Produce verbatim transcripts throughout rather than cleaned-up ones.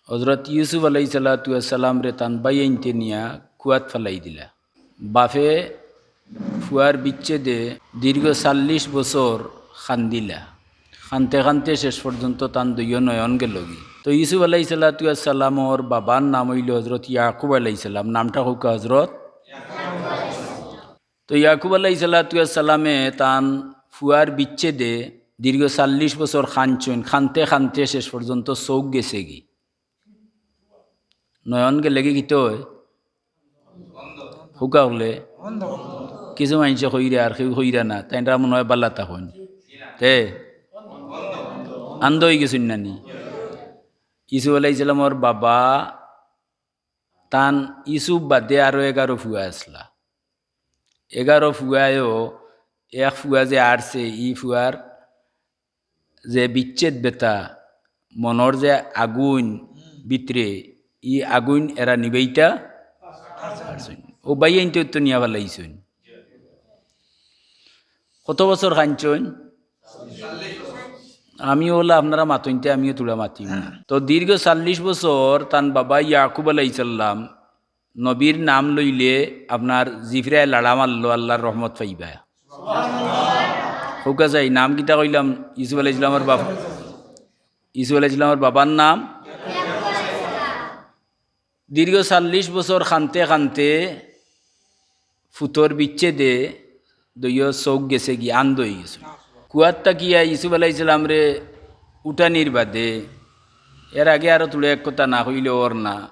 হজরত ইউসুফ আলাইহিস সালাতু ওয়াস সালামরে তান ভাইয়াইন্তে নিয়া কুয়াত ফালাই দিলা। বাফে ফুয়ার বিচ্ছেদে দীর্ঘ চল্লিশ বছর কান্দিলা। কানতে কানতে শেষ পর্যন্ত তান দুইও নয়ন গেলগি। তো ইউসুফ আলাইহিস সালাতু ওয়াস সালামর বাবার নাম অইলো হজরত ইয়াকুব আলাইহিস সালাম। নামটা কউক্কা হজরত। তো ইয়াকুব আলাইহিস সালাতু ওয়াস সালামে তান ফুয়ার বিচ্ছেদে দীর্ঘ চল্লিশ বছর কানছইন। কানতে কানতে শেষ পর্যন্ত চউখ গেছেগি। নয়ন গেলেগি কিতা অয়? কউক্কা অকলে? কিছু মানষে কইরা আর কেউ কইরা না, তাইনরা মনে অয় বালা থাকইন। তে আন্ধ অইগেছইন না নি? ইউসুফ আলাইহিস সালামর বাবা, তান ইউসুফ বাদে আরো এগারো ফুয়া আছলা। এগারো ফুয়ায়ও এক ফুয়া যে আরছে, ই ফুয়ার যে বিচ্ছেদ বেথা, মনর যে আগুইন ভিতরে, ই আগুইন এরা নিবাইতা পারছইন। অউ ভাইয়াইন্তে তো নিয়া ফালাইছইন। কত বছর কানছইন? আমি অলা আপনারা মাতইনতে আমিও থুড়া মাতিমু। তো দীর্ঘ চল্লিশ বছর তান বাবা ইয়াকুব আলাইহিস সালাম নবীর নাম লইলে আপনার জিফরায় লাড়া মারলো, আল্লার রহমত পাইবা। কউক্কা চাই, নাম কিতা কইলাম? ইউসুফ আলাইহিস সালামর বাবা, ইউসুফ আলাইহিস সালামর বাবার নাম। দীর্ঘ চল্লিশ বছর কানতে কানতে ফুতর বিচ্ছেদে দুইও চউখ গেছেগি, আন্ধ অইগেছে। কুয়াত থাকিয়া ইউসুফ আলাইহিস সালামরে উঠানির বাদে, এর আগে আরো থুড়া এক কথা না কইলে অর না।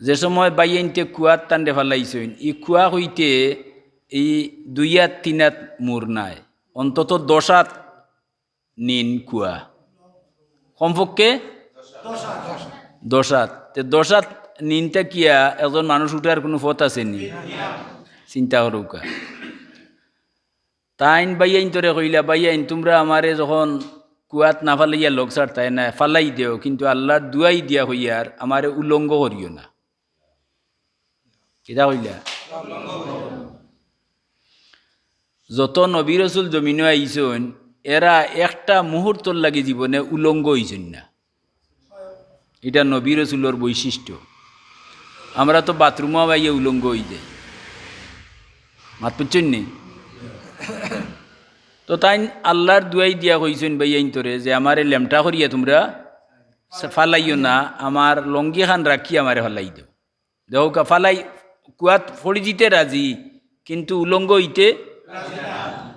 যে সময় ভাইয়াইন্তে কুয়াত তানরে ফালাইছইন, ই কুয়া অইতে ই দুই আত তিন আত মুর নায়, অন্তত দশ আত নিন কুয়া। কমপক্ষে দশ আত। তে দশ আত নিন থাকিয়া একজন মানুষ উঠার কুনু পথ আছে নি? চিন্তা করউক্কা। তাইন ভাইয়াইন্তরে কইলা, "ভাইয়াইন, তুমরা আমারে যখন কুয়াত না ফালাইয়া লগ ছাড়তায় না, ফালাই দেও, কিন্তু আল্লার দুয়াই দিয়া কইয়ার আমারে উলঙ্গ করিও না।" কিতা কইলা? যত নবী রসুল জমিনো আইছইন, এরা একটা মুহূর্তর লাগি জীবনে উলঙ্গ অইছইন না। ইটা নবী রসুলর বৈশিষ্ট্য। আমরা তো বাথরুমো আইয়া উলঙ্গ অই যাই। মাত বুঝছইন নি? তো তাইন আল্লার দুয়াই দিয়া কইছইন ভাইয়াইন্তরে যে, "আমারে লেমটা করিয়া তুমরা ফালাইও না, আমার লঙ্গিখান রাখি আমারে ফালাই দেও।" দেখউক্কা, ফালাই, কুয়াত পড়ি যিতে রাজি, কিন্তু উলঙ্গ অইতে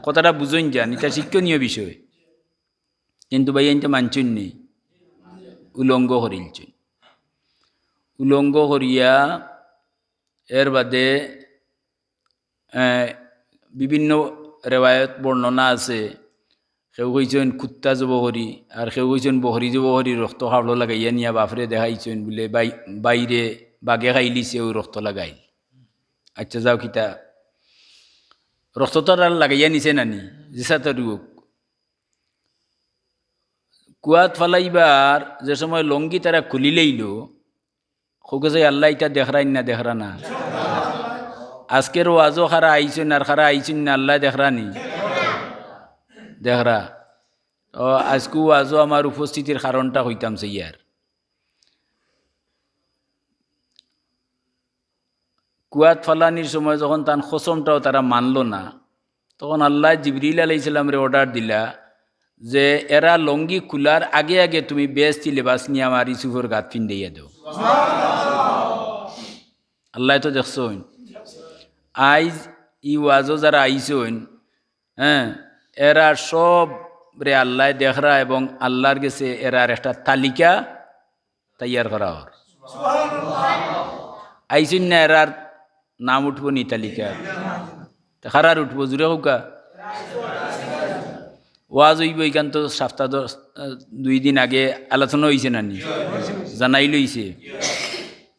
কথাটা বুঝইন যান, ইটা শিক্ষণীয় বিষয়। কিন্তু ভাইয়াইন্তে মানছইন নি, উলঙ্গ করিলছইন। উলঙ্গ করিয়া এর বাদে, এ, বিভিন্ন রেওয়ায়ত বর্ণনা আছে, কেউ কইছইন কুত্তা জবো করি, আর কেউ কইছইন বকরি জবো করি, রক্ত কাপড়ো লাগাইয়া নিয়া বাফরে দেখাইছইন, বুলে বাই-, বাইরে বাঘে খাইলিছে, অউ রক্ত লাগাইল। আচ্ছা, যাও কিতা, রক্ত তো আর লাগাইয়া নিছে না নি, যেছা তো অউক। কুয়াত ফালাইবার যে সময় লঙ্গি তারা খুলিলাইলো, কউক্কা চাই আল্লায় ইতা দেখরা নি না দেখরা না? আজকের ওয়াজো কারা আইছইন আর কারা আইছইন না, আল্লায় দেখরা নি? দেখরা। তো আজকু ওয়াজো আমার উপস্থিতির কারণটা কইতাম চাইয়ার। কুয়াত ফালানির সময় যখন তান কসমটাও তারা মানলো না, তখন আল্লায় জিবরিল আলাইহিস সালামরে order দিলা যে, "এরা লঙ্গি খুলার আগে আগে তুমি বেহেস্তি লেবাস নিয়া আমার ইউসুফর গাত ফিন্দাইয়া দেও।" আল্লায় তো দেখছইন, আইজ ই ওয়াজো যারা আইছইন, হ্যাঁ, এরা সবরে আল্লায় দেখরা এবং আল্লার গেছে এরার একটা তালিকা তৈয়ার করা অর। আইছইন না, এরার নাম উঠবো নি তালিকা? তে কারার উঠবো, জুরে কউক্কা। ওয়াজ অইবো, ইখান তো সপ্তাহ দশ, আহ, দুই দিন আগে আলোচনা অইছে না নি? জানাইল অইছে।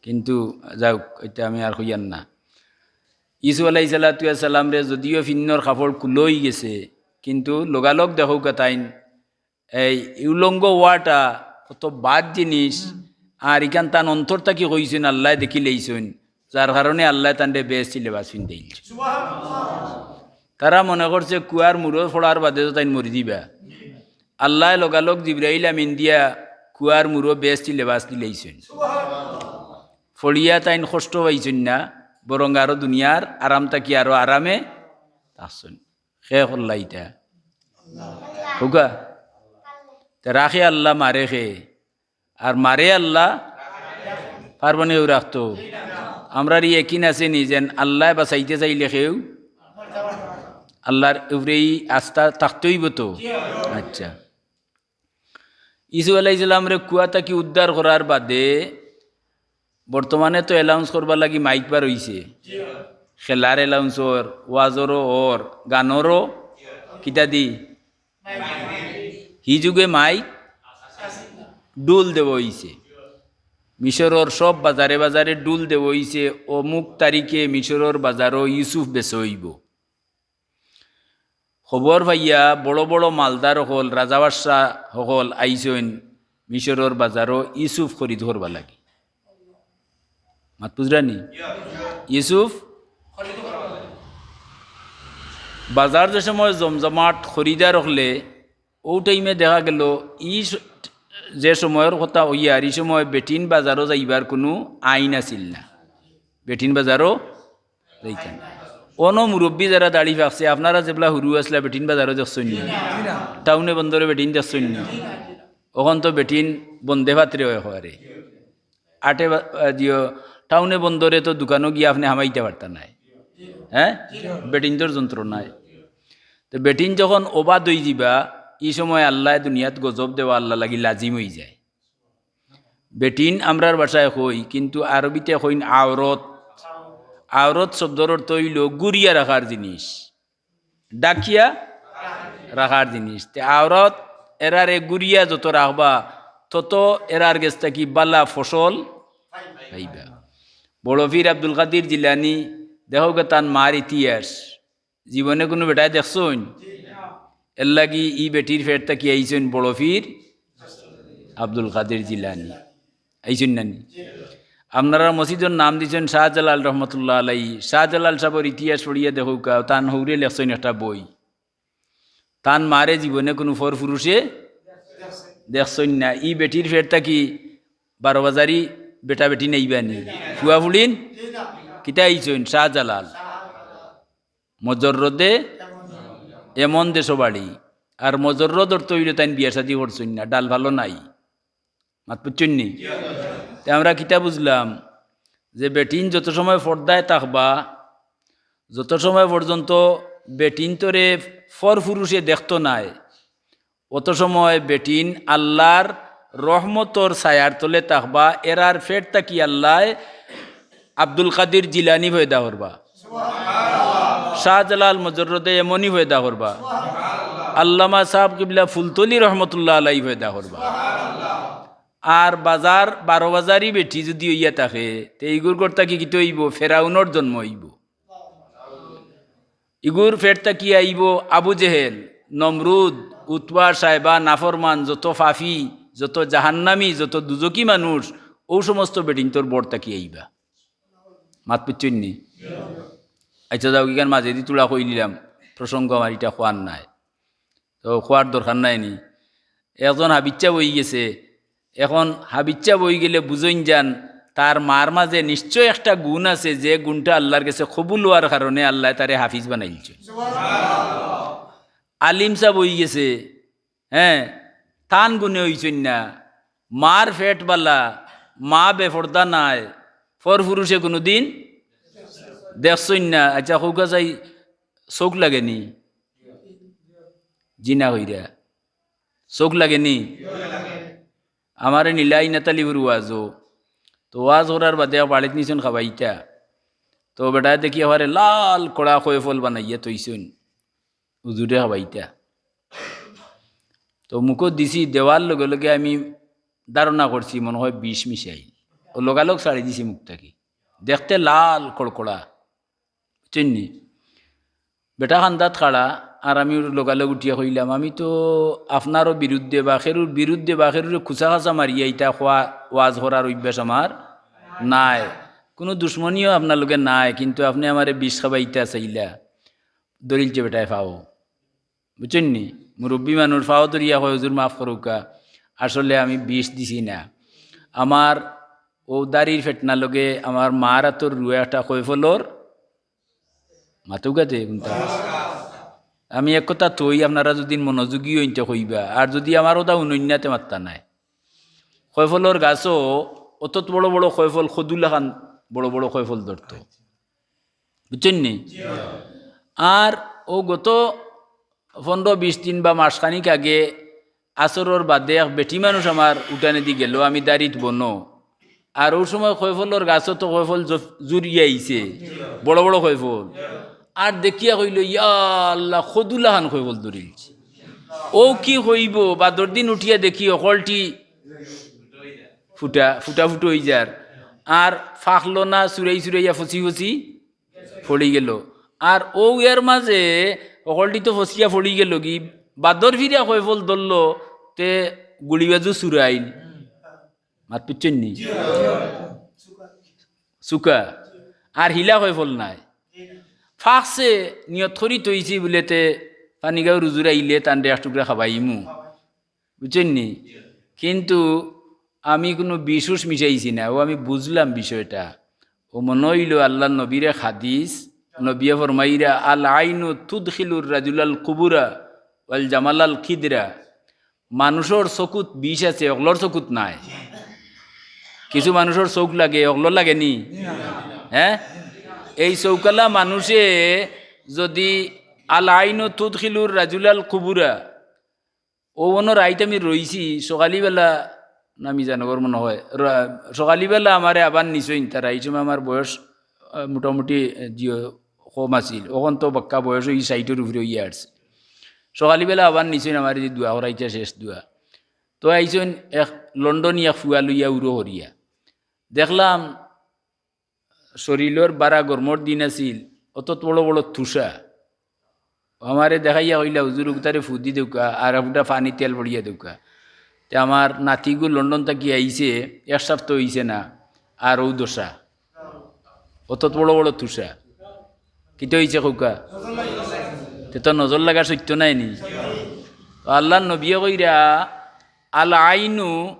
কিন্তু যাউক, ইটা আমি আর কইয়ার না। ইউসুফ আলাইহিস সালাতু ওয়াস সালামরে যদিও ফিন্দর কাপড় খুলা অইগেছে, কিন্তু লগালগ দেখউক্কা তাইন এই উলঙ্গ অওয়াটা কত বাদ জিনিস। আর ইখান তান অন্তর থাকি কইছইন, আল্লায় দেখিলাইছইন, যার কারণে আল্লায় তানরে বেহেস্তি লেবাস ফিন্দাইল। তারা মনে করছে কুয়ার মুড়ো পড়ার বাদে তো তাইন মরি যিবা। আল্লায় লগালগ জিব্রাইল আমিন দিয়া কুয়ার মুরো বেহেস্তি লেবাস দিলাইছইন। ফড়িয়া তাইন কষ্ট পাইছইন না, বরং আরো দুনিয়ার আরাম থাকি আরো আরামে থাকছইন। কে করলা ইটা? কউক্কা। তে রাখে আল্লাহ, মারে কে? আর মারে আল্লাহ, পারবো নি ও রাখতো? আমরার ই একিন আছে নি যেন আল্লায় বাঁচাইতে চাইলে কেউ আল্লাহর উপরে ই আস্থা থাকতে অইবো তো? আচ্ছা, ইসুফ আলাইহিস সালামরে কুয়া থাকি উদ্ধার করার বাদে বর্তমানে তো announce করবার লাগি মাইক বার অইছে, খেলার announce অর, ওয়াজরও অর, গানরও কিতা দি হি যুগে মাইক, ঢুল দেওয়া অইছে। মিশরর সব বাজারে বাজারে ঢুল দেওয়া অইছে, অমুক তারিখে মিশরর বাজারো ইউসুফ বেচা অইবো। খবর পাইয়া বড় বড় মালদার হকল, রাজা বাদশা হকল আইছইন মিশরর বাজারো ইউসুফ খরিদ করবার লাগি। মাত বুঝরা নি? ইউসুফ বাজার যে সময় জমজমাট খরিদার অকলে, অউ টাইমে দেখা গেল ই স-, যে সময়র কথা অইয়ার, ই সময় বেটিন বাজারো যাইবার কুনু আইন আছিল না। বেটিন বাজারো যাইতা না। অনো মুরব্বি যারা দাড়ি পাকছে, আপনারা যেবলা হুরু আছলা বেটিন বাজারো দেখছইন নি? টাউনে বন্দরে বেটিন দেখছইন নি? অখন তো বেটিন বন্দে পাত্রে অয় অকবারে। আটে বা-, আহ, দিও, টাউনে বন্দরে তো দোকানো গিয়া আপনে হামাইতা পারতা নায়। হ্যাঁ? বেটিন্তর যন্ত্রণায়। তো বেটিন যখন অবাদ অইযিবা, ই সময় আল্লায় দুনিয়াত গজব দেওয়া আল্লার লাগি লাজিম অইযায়। বেটিন আমরার ভাষায় কই, কিন্তু আরবিতে কইন আওরত। আওরত শব্দর অর্থ অইলো গুরিয়া রাখার জিনিস। ঢাকিয়া রাখার জিনিস। তে আওরত এরারে গুরিয়া যত রাখবা, তত এরার গেছ থাকি বালা ফসল পাইবা। বড় পীর আব্দুল কাদির জিলানী, দেখউক্কা তান মার ইতিহাস, জীবনে কুনু বেটায় দেখছইন? এরলাগি ই বেটির পেট থাকি আইছইন বড় পীর আব্দুল কাদির জিলানী। আইছইন না নি? আপনারা মসজিদর নাম দিছইন শাহজালাল রহমতুল্লাহ আলাইহি। শাহজালাল সাবর ইতিহাস পড়িয়া দেখউক্কা, তান হউরে লেখছইন একটা বই। তান মারে জীবনে কুনু পর পুরুষে দেখছইন না। ই বেটির পেট থাকি বারো বাজারি বেটা বেটিন আইবা নি? ফুয়া ফুড়িন কিতা আইছইন? শাহজালাল। মজররদে এমন দেশো বাড়ি। আর মজররদ অর্থ অইলো তাইন বিয়া শাদি করছইন না, ডাল ভালো নাই। মাত বুঝছইন নি? তে আমরা কিতা বুঝলাম? যে বেটিন যত সময় পর্দায় থাকবা, যত সময় পর্যন্ত বেটিন্তরে পর পুরুষে দেখতো নায়, অত সময় বেটিন আল্লার রহমতর ছায়ার তলে থাকবা। এরার পেট থাকি আল্লায় আব্দুল কাদির জিলানী পয়দা করবা, শাহজালাল মজররদে এমনি পয়দা করবা, আল্লামা সাব কিবলা ফুলতলি রহমতুল্লাহ আলাইহি পয়দা করবা। আর বাজার বারো বাজারি বেটি যুদি অইয়া থাকে, তে ইগুর ঘর থাকি কিতা অইবো? ফেরাউনর জন্ম অইবো। ইগুর পেট থাকি আইবো আবু জেহেল, নমরুদ, উতবা, শায়বা, নাফরমান, যত পাপী, যত জাহান্নামী, যত দুজকি মানুষ, অউ সমস্ত বেটিন্তর বর থাকি আইবা। মাত বুঝছইন নি? আচ্ছা, যাও, ইখান মাঝেদি তুলা কইলিলাম, প্রসঙ্গ আমার ইটা কওয়ার নায়, তো কওয়ার দরকার নাই নি। একজন হাফিজ সাব অইগেছে, এখন হাফিজ সাব অইগেলে বুঝইন যান, তার মার মাঝে নিশ্চয় একটা গুণ আছে, যে গুণটা আল্লার গেছে কবুল অওয়ার কারণে আল্লায় তারে হাফিজ বানাইলছে। আলিম সাব অইগেছে, হ্যাঁ, তান গুণে অইছইন না, মার পেট বালা, মা বেপর্দা নায়, পর পুরুষে কুনুদিন দেখছইন না। আচ্ছা, কউক্কা চাই, চউখ লাগেনি? জি না কইরা। চউখ লাগেনি? আমারে নিলা ইনাতালিপুর ওয়াজো। তো ওয়াজ করার বাদে বাড়িত নিছইন খাবাইতা। তো বেটায় দেখি আমারে লাল কড়া কয়ফল বানাইয়া থইছইন। হুজুরে খাবাইতা। তো মুখো দিছি, দেওয়ার লগে লগে আমি ধারণা করছি মনে হয় বিষ মিশাইল। ও লগালগ ছাড়ি দিছি মুখ থাকি। দেখতে লাল কড়কড়া। বুঝছইন নি? বেটা কান্দাত খাড়া, আর আমি লগালগ উঠিয়া কইলাম, "আমি তো আপনারও বিরুদ্ধে বা খেরুর বিরুদ্ধে বা খেরুরে খুচা খাচা মারিয়া ইতা খোয়া ওয়াজ করার অভ্যাস আমার নাই। কুনু দুশমনিও আপনার লগে নাই, কিন্তু আপনে আমারে বিষ খাবাইতা চাইলা।" ধরিলছে বেটায় ফাও। বুঝছইন নি? মুরব্বি মানুষ ফাও ধরিয়া কয়, "হুজুর মাফ করউক্কা।" আসলে আমি বিষ দিছি না। আমার অউ দাড়ির ফেটনা লগে আমার মার আতর রুয়া একটা কয়ফলর মাতুগাতে কুনটা। আমি এক কথা থই, আপনারা যুদি মনোযোগী অইন তে কইবা, আর যুদি আমার কথা হুনইন না তে মাত্তা নাই। কয়ফলর গাছো অতত বড় বড় কয়ফল, কদুলাখান বড় বড় কয়ফল ধরতো, বুঝছইন নি? আর অউ গত পনরো বিশ দিন বা মাসখানিক আগে আসরর বাদে এক বেটি মানুষ আমার উঠানেদি গেল, আমি দাড়িত বনো। আর অউ সময় কয়ফলর গাছো তো কয়ফল জফ-, জুরিয়া আইছে, বড় বড় কয়ফল। আর দেখিয়া কইল, "ইয়া আল্লাহ, কদুলাখান কয়ফল ধরিলছে।" অউ কি কইবো, বাদর দিন উঠিয়া দেখি হকলটি ফুটা, ফুটা ফুটো অইযার। আর ফাকলো না, চুরাই চুরাইয়া ফসি ফসি পড়ি গেল। আর অউ এর মাঝে হকলটি তো ফসিয়া পড়ি গেলগি, বাদর ফিরিয়া কয়ফল ধরলো, তে গুড়িবাজু চুরাইল। মাত বুঝছইন নি? চুকা। আর হিলা কয়ফল নাই। ফাকছে নিয়ত করি থইছি বুলে তে পানিগাঁওর হুজুর আইলে তানরে এক টুকরা খাবাইমু। বুঝছইন নি? কিন্তু আমি কুনু বিষ-উষ মিশাইছি না, অউ আমি বুঝলাম বিষয়টা। অউ মনো অইলো আল্লার নবীর এক হাদিস, নবিয়ে ফরমাইরা, "আল আইনু তুদখিলুর রাজুলাল কুবুরা ওয়াল জামালাল খিদরা।" মানুষর চকুত বিষ আছে, অকলর চকুত নাই। কিছু মানুষর চউখ লাগে, অকলর লাগে নি? হে? এই চউখআলা মানুষে যুদি আল আইনু তুদখিলুর রাজুলাল কুবুরা, অউ অনো রাইত আমি রইছি, সকালিবেলা না মিজানগর মনো অয়, রা-, সকালিবেলা আমারে আবার নিছইন তারা, ই সময় আমার বয়স, আহ, মোটামুটি, আহ, জি, কম আছিল, অখন তো বাক্কা বয়স অউ ষাইটর উপরে অইয়া আরছে। সকালিবেলা আবার নিছইন আমারে যে দোয়া করাইতা, শেষ দোয়া। তো আইছইন এক লন্ডনি এক ফুয়া লইয়া উরো করিয়া। দেখলাম শরীলর বারা গরমর দিন আছিল, অতত বড় বড় তুষা। আমারে দেখাইয়া কইলা, "হুজুর, উগতারে ফুদি দেউক্কা, আর ফুটা পানি তেল পড়িয়া দেউক্কা।" তে আমার নাতিগু লন্ডন থাকি আইছে, এক সাপ্তা অইছে না, আর অউ দশা। অতত বড় বড় তুষা। কিতা অইছে কউক্কা? তে তো নজর লাগা সত্য নায় নি? আল্লার নবিয়ে কইরা, "আল আইনু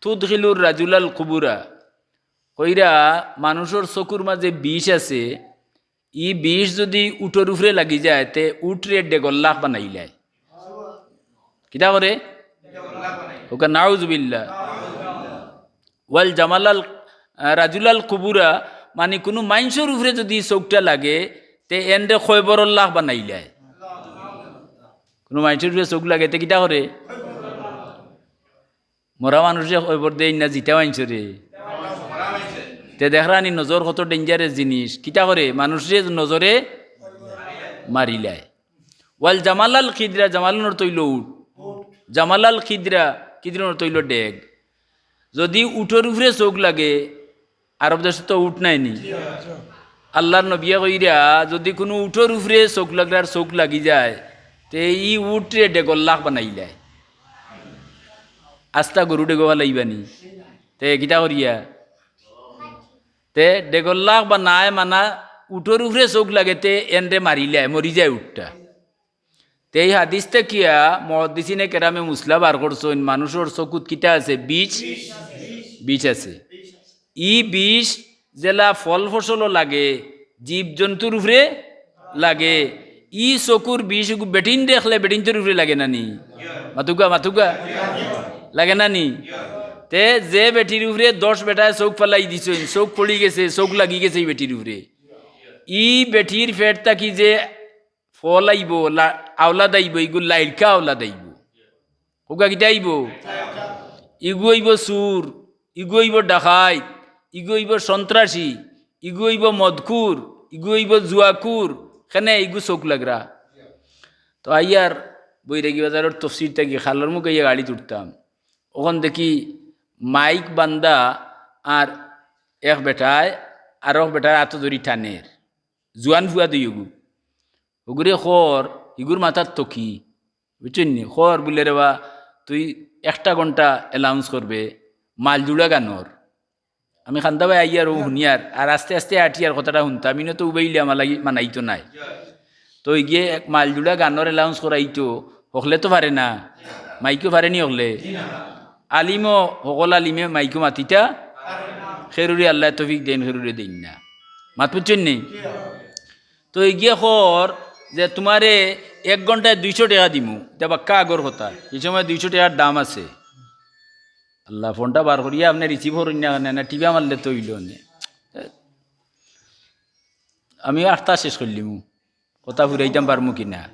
তুদখিলুর রাজুলাল কুবুরা।" কইরা, মানুষর চকুর মাঝে বিষ আছে, ই বিষ যুদি উটর উপরে লাগি যায়, তে উটরে ডেগর লাখ বানাইলায়। কিতা করে? কউক্কা নাউজুবিল্লাহ। ওয়াল জামালাল, আহ, রাজুলাল কুবুরা, মানে কুনু মাইনষর উপরে যুদি চউখটা লাগে, তে এনরে কয়বরর লাখ বানাইলায়। কুনু মাইনষর উপরে চউখ লাগে, তে কিতা করে? মরা মানুষরে কয়বর দেইন না, জিতা মাইনষরে। তে দেখরা নি নজর কত dangerous জিনিস। কিতা করে? মানুষরে নজরে মারিলায়। ওয়াল জামালাল খিদরা, জামালান অর্থ অইলো উট। জামালাল খিদরা, খিদরান অর্থ অইলো ডেগ। যুদি উটর উপরে চউখ লাগে, আরব দেশো তো উট নাই নি। আল্লার নবিয়ে কইরা, যুদি কুনু উটর উপরে চউখ লাগরার চউখ লাগি যায়, তে ই উটরে ডেগর লাখ বানাইলায়। আস্তা গরু ডেগো ফালাইবা নি। তে কিতা করিয়া? তে ডেগর লাখ বানায় মানা উটর উপরে চউখ লাগে, তে এনরে মারিলায়, মরি যায় উটটা। তে ই হাদিস থাকিয়া মুহাদ্দিসিনে কেরামে মুসলা বার করছইন, মানুষর চকুত কিতা আছে? বিষ, বিষ আছে। ই বিষ যেলা ফল ফসলো লাগে, জীব জন্তুর উপরে লাগে, ই চকুর বিষ ইগু বেটিন দেখলে বেটিন্তর উপরে লাগে না নি? মাতুক্কা, মাতুক্কা। লাগে না নি? তে যে বেটির উপরে দশ বেটায় চউখ ফালাই দিছইন, চউখ পড়ি গেছে, চউখ লাগি গেছে ই বেটির উপরে। ই বেটির পেট থাকি যে ফল আইবো, লা-, আওলাদ আইবো, ইগু লাইলকা আওলাদ আইবো। কউক্কা কিতা আইবো? ইগু অইবো চুর, ইগু অইবো ডাকাইত, ইগু অইবো সন্ত্রাসী, ইগু অইবো মদখুর, ইগু অইবো জুয়াখুর, কেনে ইগু চউখ লাগরা। তো আইয়ার বৈরাগী বাজারর তফসির থাকি খালর মুখ আইয়া গাড়িত উঠতাম। অখন দেখি মাইক বান্দা আর এক বেটায় আরক বেটার আতো ধরি টানের। জুয়ান ফুয়া দুইওগু। অগুরে কর, ইগুর মাথাত থকি। বুঝছইন নি? কর বুলে, "রে বা, তুই একটা ঘন্টা announce করবে মালজুড়া গানর।" আমি কান্দাবায় আইয়ার অউ হুনিয়ার, আর আস্তে আস্তে আটিয়ার কথাটা হুনতাম। ইনো তো উবাইলে আমার লাগি মানাইতো নায়। তো ইগিয়ে এক মালজুড়া গানর announce করাইতো, হকলে তো পারে না। মাইকও পারে নি হকলে? আলিমও, হকল আলিমে মাইকো মাতিতা, খেরুরে আল্লায় তৌফিক দেইন, খেরুরে দেইন না। মাত বুঝছইন নি? তো ইগিয়ে কর যে তুমারে এক ঘন্টায় দুইশো টেকা দিমু, ইতা বাক্কা আগর কথা, ই সময় দুইশো টেকার দাম আছে। আল্লাহ, ফোনটা বার করিয়া আপনে receive করইন না কেনে? না, টিপা মারলে তো অইলো নে। আমি আখতা শেষ করিলিমু, কথা ফুরাইতাম পারমু কি না?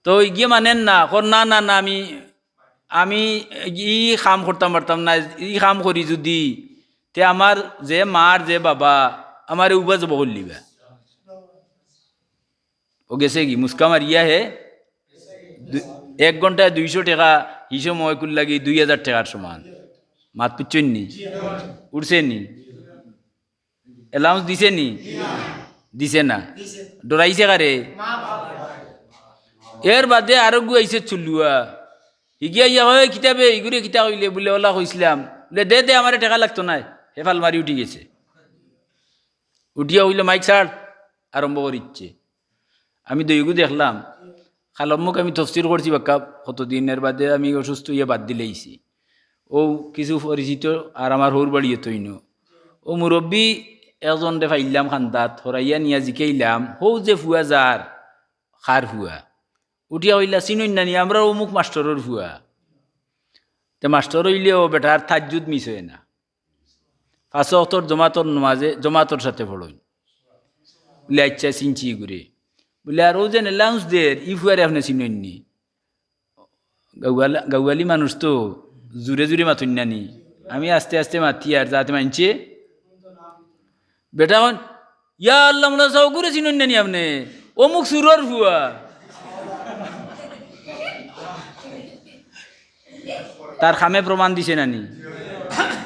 তো ইগিয়ে মানইন না, কর, "না, না, না, আমি, আমি ই কাম করতাম পারতাম না, ই কাম করি যুদি, তে আমার যে মার যে বাবা, আমারে উবা জব করিলিবা।" ও গেছে কি, মুস্কা মারিয়া হে, দু-, এক ঘন্টায় দুইশো টেকা, হি সময় কুর লাগি দুই হাজার টেকার সমান। মাত বুঝছইন নি? উঠছে নি? Allowance দিছে নি? দিছে না। ডরাইছে কারে? এর বাদে আরোগু আইছে চুলুয়া। ইগিয়া ইয়া কয়, "কিতা বে, ইগুরে কিতা কইলে?" বুলে, "অলা কইছলাম।" বুলে, "দে, দে, আমারে টেকা লাগতো নায়।" হে ফাল মারি উঠি গেছে। উঠিয়া কইলো, "মাইক ছাড়।" আরম্ভ করিচ্ছে। আমি দুইগু দেখলাম, কালমুখ আমি তফসির করছি বাক্কা কতদিন, এর বাদে আমি অসুস্থ অইয়া বাদ দিলাইছি। ও কিছু পরিচিত আর আমার হউর বাড়ি অতইন। ও মুরব্বি একজনরে পাইলাম কান্দাত, হরাইয়া নিয়া জিকাইলাম, "হউ যে ফুয়া যার, কার ফুয়া?" উঠিয়া কইলা, "চিনইন না নি, আমরার অমুক মাস্টরর ফুয়া।" তে মাস্টর অইলেও বেটার তাহাজ্জুদ মিস অয় না। পাঁচ ওয়াক্তর জমাতর নমাজে, জমাতর সাথে পড়ইন। বুলে, "আইচ্ছা, চিনছি ইগুরে।" বুলে, "আর অউ যেন allowance দের, ই ফুয়ারে আপনে চিনইন নি?" গাউয়ালা-, গাউয়ালি মানুষ তো জুরে জুরে মাতইন না নি। আমি আস্তে আস্তে মাতি আর যাতে মানছে। বেটা কইন, "ইয়া আল্লাহ, মনে অয় অগুরে চিনইন না নি আপনে? অমুক চুরর ফুয়া।" তার কামে প্রমাণ দিছে না নি?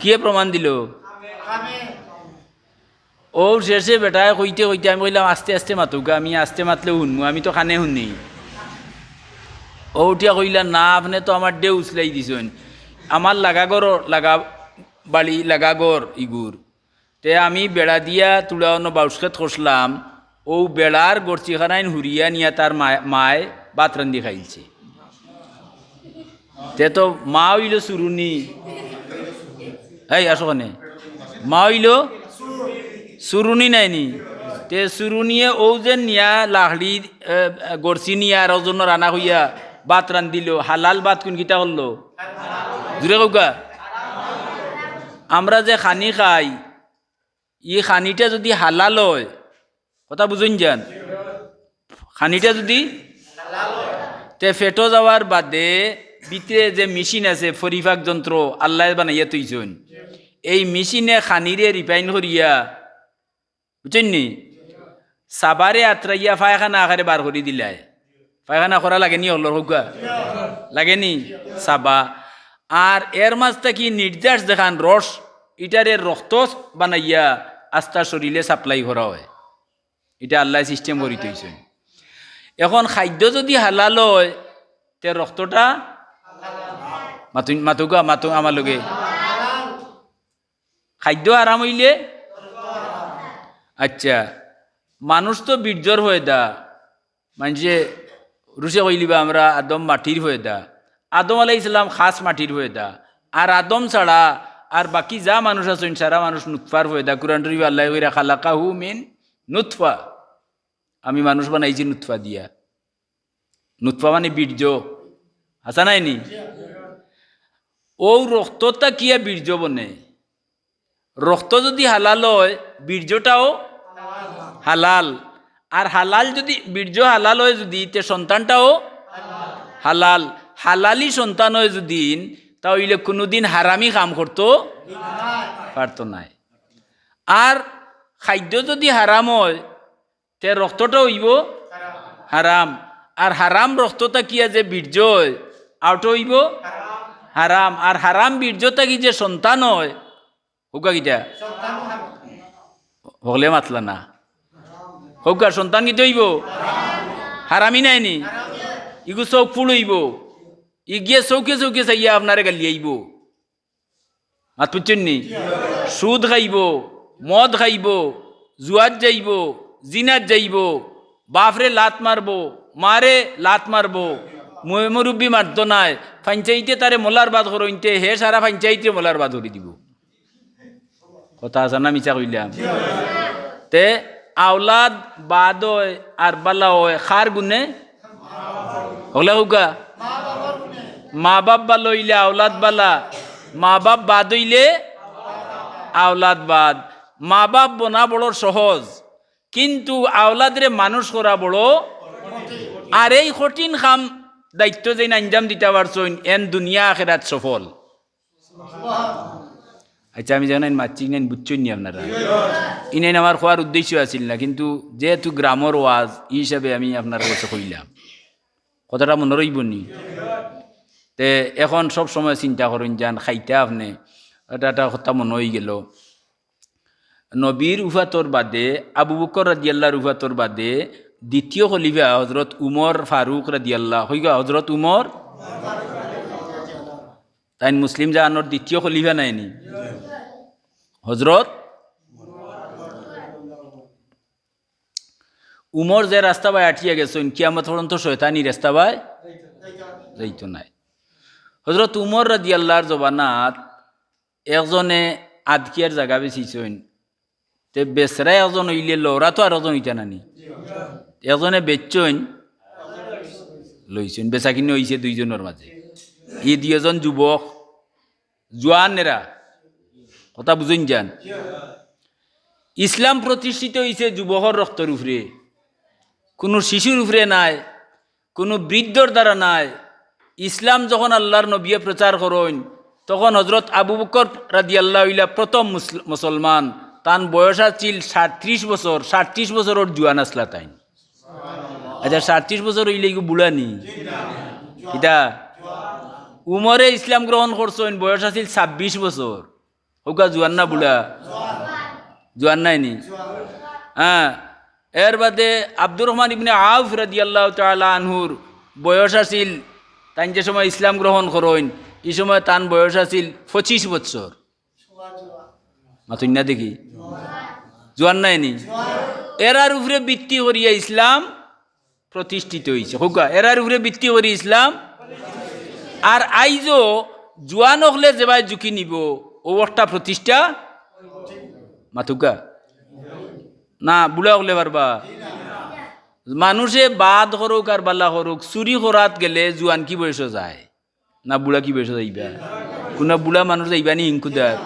কিয়ে প্রমাণ দিলো? ও শেষে বেটায় কইতে কইতে আমি কইলাম, "আস্তে আস্তে মাতউক্কা, আমি আস্তে মাতলেও হুনমু, আমি তো কানে হুনি।" ও উঠিয়া কইলা, "না, আপনে তো আমার ঢেউ উছলাই দিছইন, আমার লাগা ঘর, লাগা বাড়ি, লাগা ঘর ইগুর। তে আমি বেড়া দিয়া তুড়া অনো বাউশ খেত খসলাম, অউ বেড়ার গর্চিখানাইন হুরিয়া নিয়া তার মায়, মায় ভাত রান্ধি খাইলছে।" তে তো মা অইলো চুরুনি। এই, আসো কেনে। মা অইলো চুরুনি নায় নি? তে চুরুনিয়ে অউ যে নিয়া লাকড়ি, এ, এ, গর্চি নিয়া আর ওজনর আনা কইয়া ভাত রান্ধিলো, হালাল ভাত কুন কিতা করলো? জুরে কউক্কা। আমরা যে খানি খাই, ই খানিটা যুদি হালাল অয়, কথা বুঝইন যান, খানিটা যুদি, তে পেটো যাওয়ার বাদে ভিতরে যে মেশিন আছে, পরিপাক যন্ত্র আল্লায় বানাইয়া থইছইন, এই মেশিনে খানিরে refine করিয়া, বুঝছইন নি, সাবারে আতরাইয়া পায়খানা আকারে বার করি দিলায়। পায়খানা করা লাগে নি অকলর কউক্কা? লাগে নি? সাবা। আর এর মাঝ থাকি নির্যাস যেখান রস, ইটারে রক্ত বানাইয়া আস্তা শরীরে supply করা অয়। ইটা আল্লায় system করি থইছইন। এখন খাদ্য যুদি হালাল অয়, তে রক্তটা মাতুন-, মাতুক্কা, মাতু আমার লগে। খাদ্য হারাম অইলে? আইচ্ছা, মানুষ তো বীর্যর পয়দা, মানষে রুশে কইলিবা আমরা আদম মাটির পয়দা। আদম আলাইহিস সালাম খাছ মাটির পয়দা। আর আদম ছাড়া আর বাকি যা মানুষ আছইন, সারা মানুষ নুতফার পয়দা। কুরআন শরীফো আল্লায় কইরা, "খালাকাহু মিন নুতফা।" আমি মানুষ বানাইছি নুতফা দিয়া। নুতফা মানে বীর্য। হাছা নায় নি? অউ রক্ত থাকিয়া বীর্য বনে। রক্ত যুদি হালাল অয়, বীর্যটাও হালাল। আর হালাল যুদি, বীর্য হালাল অয় যুদি, তে সন্তানটাও হালাল। হালালি সন্তান অয় যুদি, তা অইলে কুনুদিন হারামি কাম করতো পারতো নায়। আর খাদ্য যুদি হারাম অয়, তে রক্তটা অইবো হারাম। আর হারাম রক্ত থাকিয়া যে বীর্য অয়, অউটা অইবো হারাম। আর হারাম বীর্য থাকি যে সন্তান অয়, কউক্কা কিতা? হকলে মাতলা না। কউক্কা, সন্তান কিতা অইবো? হারামি নায় নি? ইগু চউখ ফুড় অইবো। ইগিয়ে চউখে চউখে চাইয়া আপনারে গালিয়াইবো। মাত বুঝছইন নি? সুদ খাইবো, মদ খাইবো, জুয়াত যাইবো, জিনাত যাইবো, বাফরে লাত মারবো, মারে লাত মারবো, ময়-মুরব্বি মাততো নায়, পঞ্চাইতে তারে মলার বাদ করইনতে, হে সারা পঞ্চাইতরে মলার বাদ করি দিবো। কথা আছে না, মিছা কইলাম? তে আওলাদ বাদ অয় আর বালা অয় কার গুণে? হকলে কউক্কা। মা-বাপ বালা অইলে আওলাদ বালা, মা-বাপ বাদ অইলে আওলাদ বাদ। মা-বাপ বনা বড় সহজ, কিন্তু আওলাদরে মানুষ করা বড়। আর এই কঠিন কাম দায়িত্ব যেইন আঞ্জাম দিতা পারছইন, এন দুনিয়া আখেরাত সফল। আচ্ছা, আমি যেন মাতছি, ইনাইন বুঝছইন নি আপনারা? ইনাইন আমার কওয়ার উদ্দেশ্য আছিল না, কিন্তু যেহেতু গ্রামর ওয়াজ, ই হিসাবে আমি আপনার কাছে কইলাম। কথাটা মনো রইবো নি? তে এখন সব সময় চিন্তা করইন, যান খাইতা আপনে, এটা একটা কথা মনো অইগেলো। নবীর উফাতর বাদে, আবু বকর রাদিয়াল্লাহর উফাতর বাদে দ্বিতীয় খলিফা হজরত উমর ফারুক রাদিয়াল্লাহ, কইগা হজরত উমর, তাইন মুসলিম জাহানর দ্বিতীয় খলিফা নায়নি? হজরত উমর যে রাস্তা বায় আটিয়া গেছইন, কিয়ামত পর্যন্ত শয়তানি রাস্তা বায় যাইতো নায়। হজরত উমর রাদিয়াল্লাহর জমানাত একজনে আদকিয়ার জাগা বেচিছইন, তে বেচরা একজন অইলে লওরা তো আর একজন অইতা নানি? একজনে বেচছইন, লইছইন, বেচা কিনে অইছে দুইজনর মাঝে। ই দুইজন যুবক, জোয়ান এরা, কথা বুঝইন যান। ইসলাম প্রতিষ্ঠিত অইছে যুবকর রক্তর উপরে, কুনু শিশুর উপরে নায়, কুনু বৃদ্ধর দ্বারা নায়। ইসলাম যখন আল্লাহর নবীয়ে প্রচার করইন, তখন হজরত আবু বকর রাদিয়াল্লাহু ইলা প্রথম মুসল-, মুসলমান। তান বয়স আছিল সাতত্রিশ বছর, সাতত্রিশ বছরর জোয়ান আছলা তাইন। আচ্ছা, সাতত্রিশ বছর অইলে ইগু বুড়া নি? কিতা? উমরে ইসলাম গ্রহণ করছইন, বয়স আছিল ছাব্বিশ বছর। কউক্কা জোয়ান না বুড়া? জোয়ান নায়নি? হ্যাঁ। এর বাদে আব্দুর রহমান ইবনে আউফ রাদিয়াল্লাহু তাআলা আনহুর বয়স আছিল, তাইন যে সময় ইসলাম গ্রহণ করইন, ই সময় তান বয়স আছিল পঁচিশ বছর। মাতইন না দেখি। জোয়ান নায়নি? এরার উপরে ভিত্তি করিয়া ইসলাম প্রতিষ্ঠিত অইছে। কউক্কা, এরার উপরে ভিত্তি করি ইসলাম। আর আইজও জোয়ান অকলে যেবায় ঝুঁকি নিবো, অউ একটা প্রতিষ্ঠা। মাতউক্কা। না, বুড়া অকলে পারবা? মানুষে বাদ করউক আর বালা করউক, চুরি করাত গেলে জোয়ান কি বয়সো যায়? না বুড়া কি বয়সো যাইবা? কুনু বুড়া মানুষ যাইবা নি হিংকুদাত?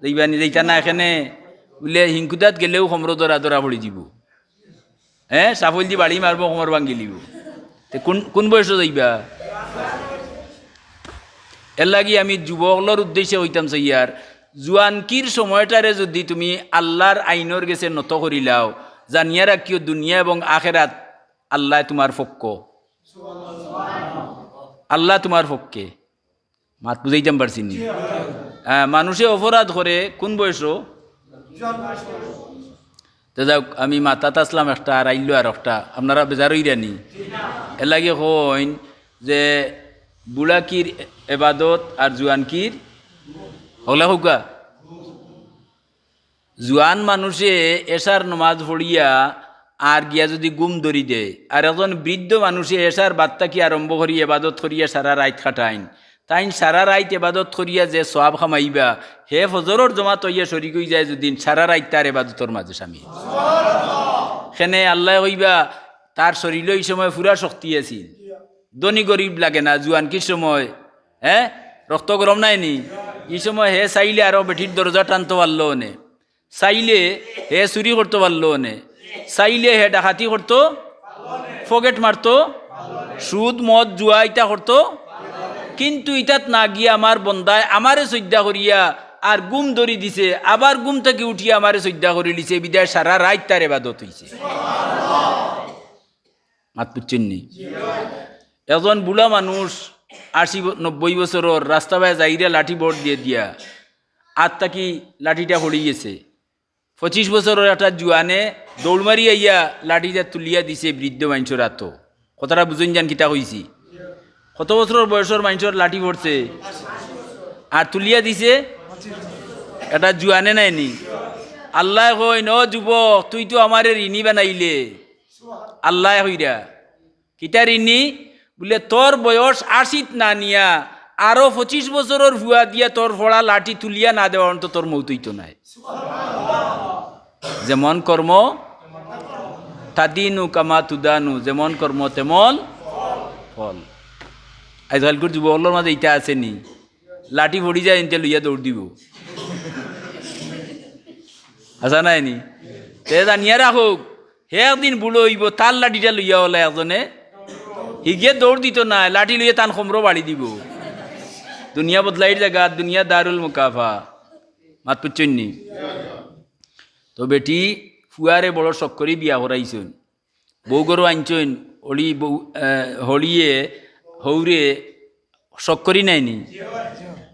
যাইবা নি, যাইতা না। এখানে বুলে হিংকুদাত গেলেও কমরো ধরা ধরা পড়ি যিবো। হ্যাঁ, সাফল দি বাড়ি মারবো, কমর ভাঙ্গি লিবো। তে কুন, কুন বয়সো যাইবা? এর লাগি আমি যুবকলর উদ্দেশ্যে কইতাম চাইয়ার, জুয়ানকির সময়টারে যুদি তুমি আল্লাহর আইনর গেছে নত করিলাও, জানিয়া রাখিও দুনিয়া এবং আখেরাত আল্লায় তুমার পক্ষ। আল্লাহ তুমার পক্ষে। মাত বুঝাইতাম পারছি নি? হ্যাঁ, মানুষে অপরাধ করে কুন বয়সো? তে যাউক, আমি মাতাত আছলাম একটা আর আইলো আর একটা, আপনারা বেজার অইরা নি? এর লাগি কইন যে বুড়াকির এবাদত আর জুয়ানকির হকলে কউক্কা। জুয়ান মানুষে এশার নমাজ পড়িয়া আর গিয়া যুদি ঘুম ধরি দেয়, আর একজন বৃদ্ধ মানুষে এশার বাদ থাকি আরম্ভ করি এবাদত করিয়া সারা রাইত কাটাইন, তাইন সারা রাইত এবাদত করিয়া যে সওয়াব কামাইবা, হে ফজরর জমাত অইয়া শরিক অইযায় যুদি সারা রাইত তার এবাদতর মাঝে শামিল। কেনে আল্লায় কইবা, তার শরীলো ই সময় পুরা শক্তি আছিল, ধনী গরিব লাগে না, জুয়ানকির সময়, হ্যাঁ, রক্ত গরম নায়নি? ই সময় হে চাইলে আরো বেটির দরজা টানতো পারলো অনে, চাইলে হে চুরি করতো পারলো অনে, চাইলে হে ডাকাতি করতো, পকেট মারতো, সুদ, মদ, জুয়া ইতা করতো। কিন্তু ইতাত না গিয়া আমার বন্দায় আমারে সইজদা করিয়া আর ঘুম ধরি দিছে, আবার ঘুম থাকি উঠিয়া আমারে সইজদা করিলিছে, বিদায় সারা রাইত তার এবাদত অইছে। মাত বুঝছইন নি? একজন বুড়া মানুষ আশি ব-, নব্বই বছরর রাস্তা বায় যাইরা লাঠি ভর দিয়া দিয়া আত থাকি লাঠিটা পড়ি গেছে। পঁচিশ বছরর একটা জুয়ানে দৌড় মারি আইয়া লাঠিটা তুলিয়া দিছে বৃদ্ধ মাইনষর আতো। কথাটা বুঝইন যান কিতা কইছি? কত বছরর বয়সর মাইনষর লাঠি পড়ছে আর তুলিয়া দিছে একটা জুয়ানে নায়নি? আল্লায় কইন, "ও যুবক, তুই তো আমারে ঋণী বানাইলে।" আল্লায় কইরা, কিতা ঋণী? বুলে, "তোর বয়স আশিত না নিয়া আরো পঁচিশ বছরর ফুয়া দিয়া তোর ফড়া লাঠি তুলিয়া না দেওয়া অন্ত তোর মৌত অইতো নায়।" যেমন কর্ম, তাদিনু কামা তুদানু, যেমন কর্ম তেমন ফল। আজকালকুর যুবকর মাঝে ইটা আছে নি? লাঠি পড়ি যায়, ইনতে লইয়া দৌড় দিবো। হাছা নায় নি? তে জানিয়া রাখউক, হে একদিন বুড়া অইবো, তার লাঠিটা লইয়া অলা একজনে, হিগে দৌড় দিতো নায়, লাঠি লইয়া তান কমরো বাড়ি দিবো। দুনিয়া বদলাইর জাগা, দুনিয়া দারুল মুকাফা। মাত বুঝছইন নি? তো বেটি ফুয়ারে বড় শখ করি বিয়া করাইছইন, বউ ঘরো আনছইন, হলি বউ, আহ, হলিয়ে হউরে শখ করি নায় নি?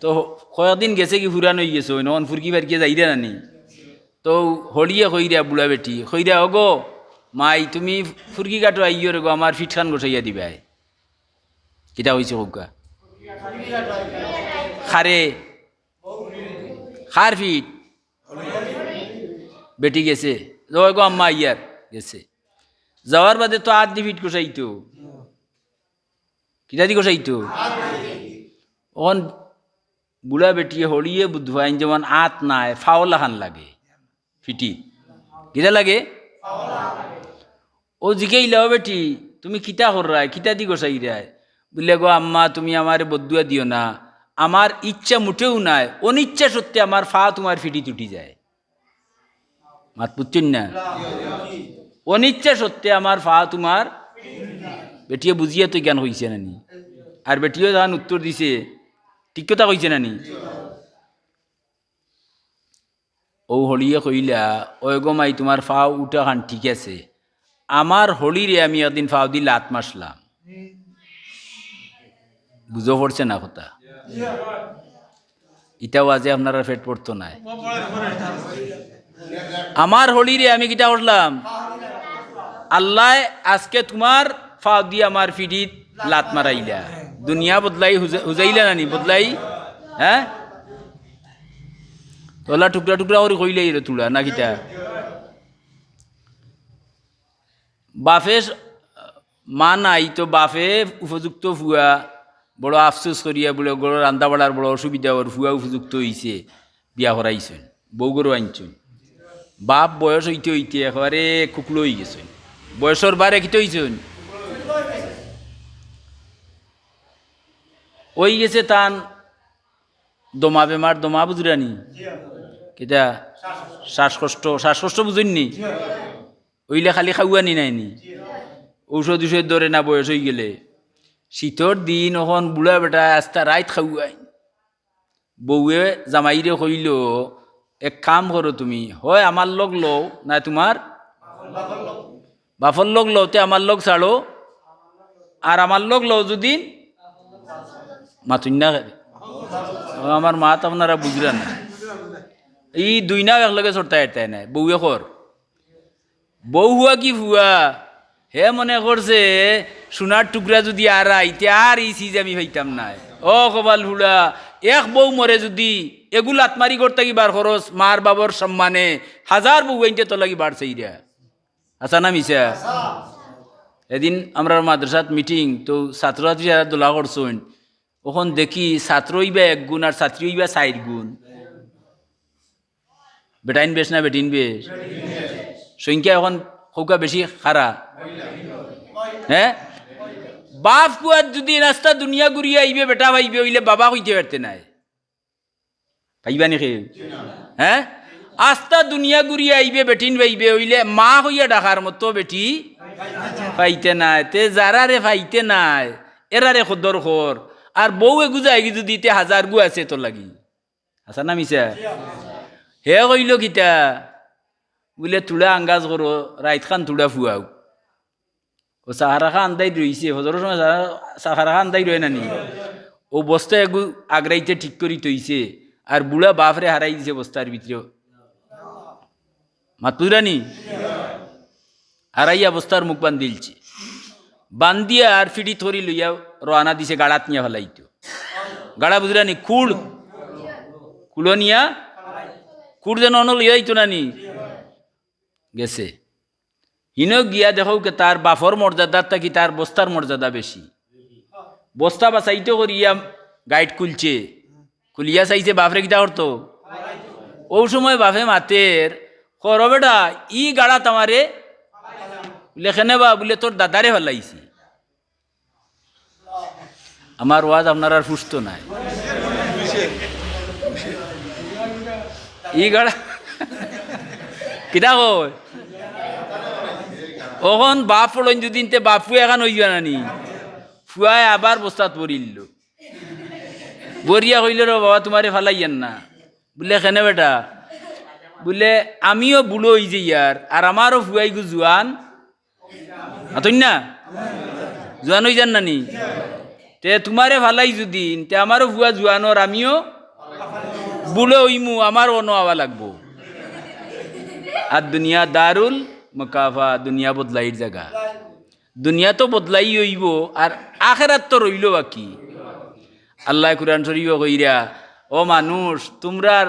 তো কয়েকদিন গেছে কি ফুরান অইগেছে, অখন ফুরকি ফারকি যাইরা না নি? তো হলিয়ে কইরা বুড়া বেটি, কইরা, "ওগো মাই, তুমি ফুরকি কাটো আইও রে গো, আমার ফিটখান গোসাইয়া দিবায়।" কিতা কইছে কউক্কা? কারে? কার ফিট? বেটি গেছে। "ওগো আম্মা আইয়ার।" গেছে। যাওয়ার বাদে তো আত দি ফিট গোসাইতো। কিতা দি গোসাইতো? অখন বুড়া বেটিয়ে হলিয়ে বুঝ পাইন যেমন আত নায়, ফাও লাখান লাগে। ফিটি। কিতা লাগে? অউ জিকাইলা, "ও বেটি, তুমি কিতা কররায়? কিতা দি গোসাইরায়?" বুলে, "গো আম্মা, তুমি আমারে বদদুয়া দিও না। আমার ইচ্ছা মুটেও নায়, অনিচ্ছা সত্ত্বে আমার ফা তুমার ফিটিত উঠি যায়।" মাত বুঝছইন না? "অনিচ্ছা সত্ত্বে আমার ফা তুমার।" বেটিয়ে বুঝিয়া তো জ্ঞান কইছে না নি? আর বেটিয়ে যখন উত্তর দিছে, ঠিক কথা কইছে না নি? অউ হলিয়ে কইলা, "ওই গো মাই, তুমার ফাও উঠাখান ঠিক আছে, আমার হলিরে আমি একদিন ফাও দি লাত মারলাম।" বুঝো পড়ছে না কথা? ইটা ওয়াজে আপনারার পেট ভরতো নায়। আমার হলিরে আমি কিতা করলাম? আল্লায় আজকে তুমার ফাও দি আমার ফিটিত লাত মারাইলা। দুনিয়া বদলাই হুজা-, হুজাইলা না নি? বদলাই, হ্যাঁ? অলা টুকরা টুকরা করি কইলাইরে তুলা, না কিতা? বাপে স-, মা নাই তো বাপে উপযুক্ত ফুয়া, বড় আফসোস করিয়া বুলে, "ঘরো রান্দা বাড়ার বড় অসুবিধা, অর ফুয়া উপযুক্ত অইছে, বিয়া করাইছইন, বউ ঘরো আনছইন।" বাপ বয়স অইতে অইতে একেবারে কুকলো অইগেছইন, বয়সর বারে কিতা অইছইন? অইগেছে তান দমা বেমার, দমা বুঝরা নি? কিতা? শ্বাসকষ্ট, শ্বাসকষ্ট বুঝইন নি? অইলে খালি খাওয়ানি নায় নি? ঔষধ উষধ ধরে না বয়স অইগেলে? শীতর দিন অখন বুড়া বেটায় আস্তা রাইত খাওয়াইন। বউয়ে জামাইরে কইলো, "এক কাম করো তুমি, হয় আমার লগ লও, না তুমার বাপর লগ লও, তে আমার লগ ছাড়ো, আর আমার লগ লও যুদি।" মাতুন না কেনে? ও, আমার মাত আপনারা বুঝরা না। ই দুইনাও একলগে চড়তায় এরতায় নায়, বউয়ে কর। বউ হুয়া কি ফুয়া, হে মনে করছে সোনার টুকরা যুদি আরাই, তে আর ই চিজ আমি পাইতাম নায়। ও কপাল ফুড়া, এক বউ মরে যুদি এগু লাত মারি ঘর থাকি বার করস, মার বাবার সম্মানে হাজার বউ আনতে তোর লাগি বার চাইরা। হাছা না মিছা? এদিন আমরার মাদ্রাসাত মিটিং, তো ছাত্র ছাত্রী যারা দোলা করছইন, অখন দেখি ছাত্র অইবা এক গুণ আর ছাত্রী অইবা চাইর গুণ। বেটাইন বেশ না বেটিন বেশ? সংখ্যা অখন কউক্কা বেশি কারা? হ্যাঁ? বাপ ফুয়াত যুদি আস্তা দুনিয়া ঘুরিয়া আইবে, বেটা পাইবে, অইলে বাবা কইতে পারতে নায়। পাইবা নি কেউ? হ্যাঁ? আস্তা দুনিয়া ঘুরিয়া আইবে, বেটিন পাইবে, অইলে মা কইয়া ডাকার মতো বেটি পাইতে নায়। তে যারারে পাইতে নায়, এরারে কদর কর। আর বউ এগু যায়গি যুদি, তে হাজার গু আছে তোর লাগি। হাছা না মিছা? হে কইলো কিতা? বুলে, "তুড়া আঙ্গাজ করো, রাইতখান তুড়া ফুয়াও।" ও সাহারা খান দাই রইছে, ফজরর সময় সাহারা, সাহারা খান দাই রয় না নি? ও বস্তা এগু আগরাইতে ঠিক করি থইছে, আর বুড়া বাপরে হারাই দিছে বস্তার ভিতরে। মাত বুঝরা নি? হারাইয়া বস্তার মুখ বান্ধিলছে। বান্ধিয়া আর ফিটিত করি লইয়া রওয়ানা দিছে, গাড়াত নিয়া ফালাইতো। গাড়া বুঝরা নি? কুড়। কুড়ো নিয়া, কুড় যেন অনো লইয়া যাইতো না নি? গেছে। হিনো গিয়া দেখউক্কা তার বাপর মর্যাদার থাকি তার বস্তার মর্যাদা বেশি। বস্তা বাছাইতো করিয়া গাইট খুলছে, খুলিয়া চাইছে বাফরে কিতা করতো। অউ সময় বাফে মাতের, "করো বেটা, ই গাড়াত আমারে লেখেনে বা?" বুলে, "তোর দাদারে ফালাইছি।" আমার ওয়াজ আপনারার ফুসতো নায়। ই গাড়া কিতা কয়? অখন বাফ পড়ইন যুদি, তে বাফ ফুয়া এখান অইযিবা না নি? ফুয়ায় আবার বস্তাত ভরিল। ভরিয়া কইল, "রে বাবা, তুমারে ফালাইয়ার না।" বুলে, "কেনে বেটা?" বুলে, "আমিও বুড়ো অইযাইয়ার, আর আমারও ফুয়াইগু জুয়ান।" মাতইন না? জুয়ান অইযার না নি? তে তুমারে ফালাই যুদি, তে আমারও ফুয়া জুয়ান অর, আমিও বুড়ো অইমু, আমার অনো আওয়া লাগবো। আর দুনিয়া দারুল মুকাফা, দুনিয়া বদলাইর জাগা। দুনিয়া তো বদলাই অইবো, আর আখেরাত তো রইলো বাকি। আল্লায় কুরআন শরিফো কইরা, "ও মানুষ, তুমরার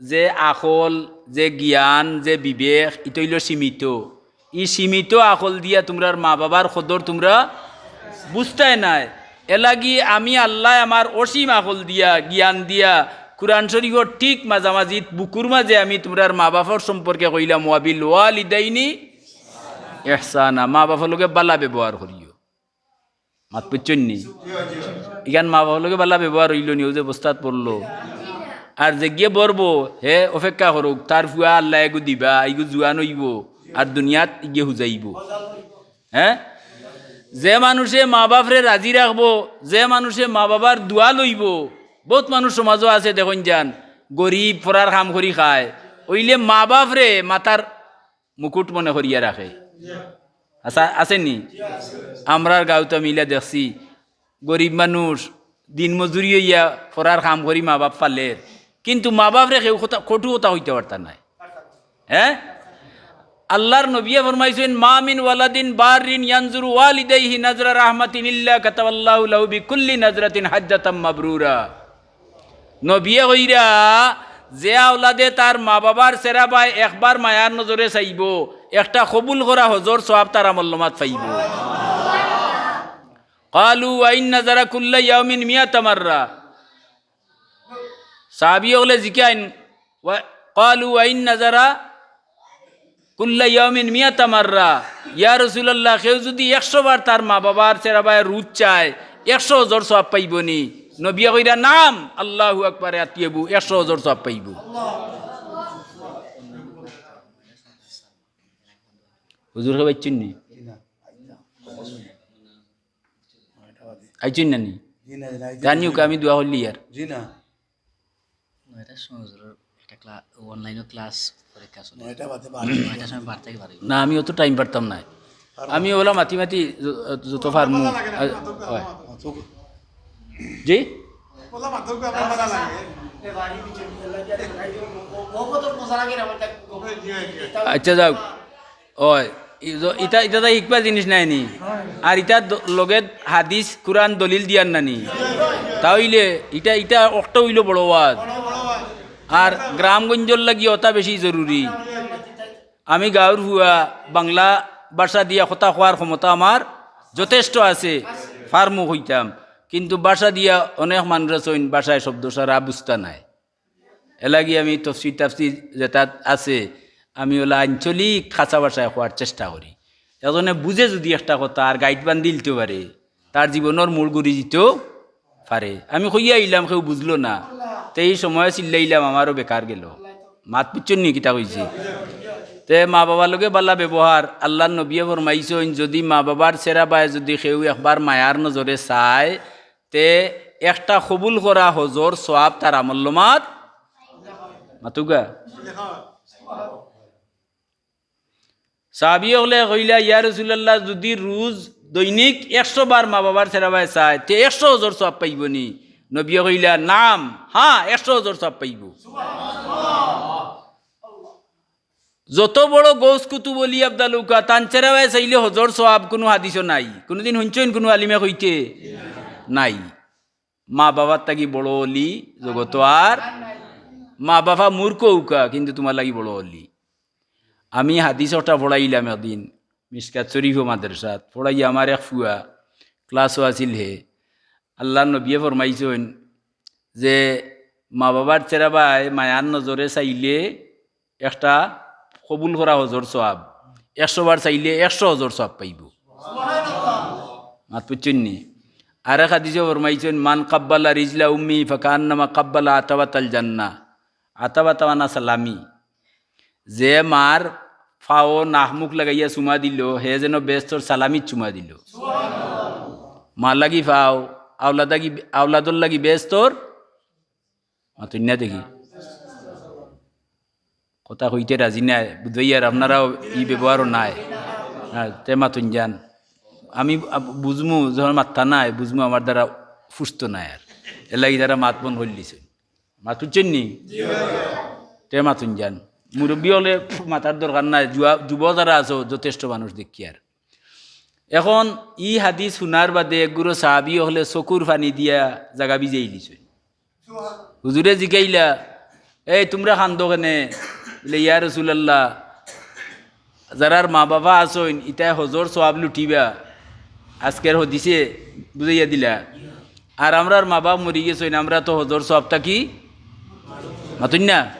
যে আকল, যে জ্ঞান, যে বিবেক, ইতা অইলো সীমিত। ই সীমিত আকল দিয়া তুমরার মা-বাবার কদর তুমরা বুঝতায় নায়। এরলাগি আমি আল্লায় আমার অসীম আকল দিয়া, জ্ঞান দিয়া, কুরআন শরিফর ঠিক মাঝামাঝিত বুকুর মাঝে আমি তুমরার মা-বাফর সম্পর্কে কইলাম, 'ওয়াবিল ওয়ালিদাইনি ইহসানা, মা-বাফর লগে বালা ব্যবহার করিও।'" মাত বুঝছইন নি? ইখান মা-বাফর লগে বালা ব্যবহার অইলো নি, অউ যে বস্তাত পড়লো। আর যেগিয়ে বরবো, হে অপেক্ষা করউক, তার ফুয়া আল্লায় এগু দিবা, ইগু জুয়ান অইবো, আর দুনিয়াত ইগিয়ে হুজাইবো। হে? যে মানুষে মা-বাফরে রাজি রাখবো, যে মানুষে মা-বাবার দোয়া লইবো, বউত মানুষ সমাজো আছে দেখইন যান, গরিব, ফরার কাম করি খায়, অইলে মা-বাফরে মাথার মুকুট মনে করিয়া রাখে। আছা, আছে নি? আমরার গাউত আমি ইলা দেখছি, গরিব মানুষ, দিন মজুরি অইয়া ফরার কাম করি মা-বাফ ফালের, কিন্তু মা-বাফরে কেউ কথা, কটু কথা কইতা পারতা নায়। হে? আল্লার নবিয়ে ফরমাইছইন, "মা মিন ওয়ালাদিন বাররিন ইয়ানজুরু ওয়ালিদাইহি নাজরা রাহমাতিন ইল্লা কাতাবাল্লাহু লাহু বিকুল্লি নাজরাতিন হাজ্জাতাম মাবরুরা।" নবিয়ে কইরা, যে আওলাদে তার মা-বাবার চেরা বায় একবার মায়ার নজরে চাইবো, একটা কবুল করা হজর সওয়াব তার আমলনামাত পাইবো। ক্বালু ওয়া ইন নাজারা কুল্লা ইয়াউমিন মিয়াতা মাররা। সাহাবী অকলে জিকাইন, ওয়া, ক্বালু ওয়া ইন নাজারা কুল্লা ইয়াউমিন মিয়াতা মাররা, ইয়া রাসূলুল্লাহ, কেউ যুদি একশো বার তার মা-বাবার চেরা বায় রুজ চায়, একশো হজর সওয়াব পাইবো নি? নবিয়ে কইরা, "নাম, আল্লাহু আকবার, আতিয়াবু, একশো হজর সওয়াব পাইবো।" হুজুর কে বাইচ্ছুন নি? আইছুন না নি? জি না, জি না, জি না। জানিও কি আমি দোয়া করলি ইয়ার? জি না। নয়টার সময় হুজুরের একটা ক্লা-, অনলাইনও ক্লাস পরীক্ষা চলে। নয়টা বাদে বার। নয়টার সময় বার থাকি বার অইবো। না, আমি অত টাইম পারতাম নায়। পারবো। আমি অলা মাতি মাতি য-, যত পারমু। মজা লাগে না, আর, মাতুক, অয়। মাতুক। জি? মজা মাতুক, আপনার মজা লাগে। আচ্ছা, যাউক। অয়, ই য-, ইতা, ইতা তাই হিকবার জিনিস নায় নি। আর ইতা দ-, লগে হাদিস, কুরআন দলিল দিয়ার না নি। তা অইলে ইতা, ইতা অকটা অইলো বড় ওয়াজ। আর গ্রামগঞ্জর লাগি অতা বেশি জরুরি। আমি গাউর ফুয়া, বাংলা ভাষা দিয়া কথা কওয়ার ক্ষমতা আমার যথেষ্ট আছে, পারমু কইতাম। কিন্তু ভাষা দিয়া অনেক মানুষ আছইন, ভাষায় শব্দ সারা বুঝতা নায়। এরলাগি আমি তফসির তাফসির যেতা আছে, আমি অলা আঞ্চলিক খাঁচা ভাষায় কওয়ার চেষ্টা করি। একজনে বুঝে যুদি একটা কথা আর গাইড বান্ধিলতো পারে, তার জীবনর মোড় ঘুরি যিতো পারে। আমি কইয়া আইলাম, কেউ বুঝলো না, তে ই সময় চিল্লাইলাম, আমারও বেকার গেলো। মাত বুঝছইন নি কিতা কইছি? তে মা-বাবার লগে বালা ব্যবহার, আল্লার নবিয়ে ফরমাইছইন, যুদি মা-বাবার চেরা বায় যুদি কেউ একবার মায়ার নজরে চায়, তে একটা কবুল করা হজর সওয়াব তার আমলনামাত। মাতুগা। সাহাবী অকলে কইলা, "ইয়া রাসূলুল্লাহ, যুদি রুজ দৈনিক একশো বার মা-বাবার চেরা বায় চায়, তে একশো হজর সওয়াব পাইবো নি?" নবিয়ে কইলা, "নাম, হ্যাঁ, একশো হজর সওয়াব পাইবো।" যত বড় গৌস কুতুব অলি আবদাল উকা, তান চেরা বায় চাইলে হজর সওয়াব কুনু হাদিসও নাই। কুনুদিন হুনছইন কুনু আলিমে কইতে? নাই। মা-বাবার থাকি বড় অলি জগতো আর, মা-বাবা মূর্খ উকা, কিন্তু তুমার লাগি বড় অলি। আমি হাদিস অকটা পড়াইলাম একদিন, মিশকাত শরীফো মাদ্রাসাত, পড়াইয়া আমার এক ফুয়া, ক্লাসো আছিল হে, আল্লার নবিয়ে ফরমাইছইন যে মা-বাবার চেরাবায় মায়ার নজরে চাইলে একটা কবুল করা হজর সওয়াব, একশো বার চাইলে একশো হজর সওয়াব পাইবো। মাত বুঝছইন নি? আরেক হাদিসে ফরমাইছইন, "মান কাব্বালা রিজলা উম্মি ফাকান্নামা কাব্বালা আতাবাতাল জান্নাহ।" আতাবাতা মানা সালামি। যে মার ফাও নাক মুখ লাগাইয়া চুমা দিল, হে যেন বেহেস্তর সালামিত চুমা দিল। মা লাগি ফাও, আওলাদাগি, আওলাদর লাগি বেহেস্তর। মাতুন না দেখি। কথা কইতে রাজি নায়, বুঝাইয়ার আপনারাও ই ব্যবহারও নাই। হ্যাঁ, তে মাতুন যান। আমি আব-, বুঝমু, যখন মাত্তা নাই, বুঝমু আমার দ্বারা ফুসতো নাই আর। এর লাগি তারা মাত বন্ধ করি দিছে। মাত বুঝছইন নি? তে মাতুন যান। মুরব্বি অকলে মাতার দরকার নাই, যুয়া-, যুব যারা আছো, যথেষ্ট মানুষ দেখিয়ার। এখন ই হাদিস হুনার বাদে এগুলো সাহাবি অকলে চকুর পানি দিয়া জাগা ভিজাই দিছে। হুজুরে জিকাইলা, "এই তুমরা কান্দো কেনে?" বলে, "ইয়া রাসুলাল্লাহ, যারার মা বাবা আছইন, ইতায় হজর সওয়াব লুটিবা।" আজকের হদিসে বুঝাইয়া দিলা। আর আমরার মা বাপ মরি গেছইন, আমরা তো হজর সওয়াব থাকি মাতুন না,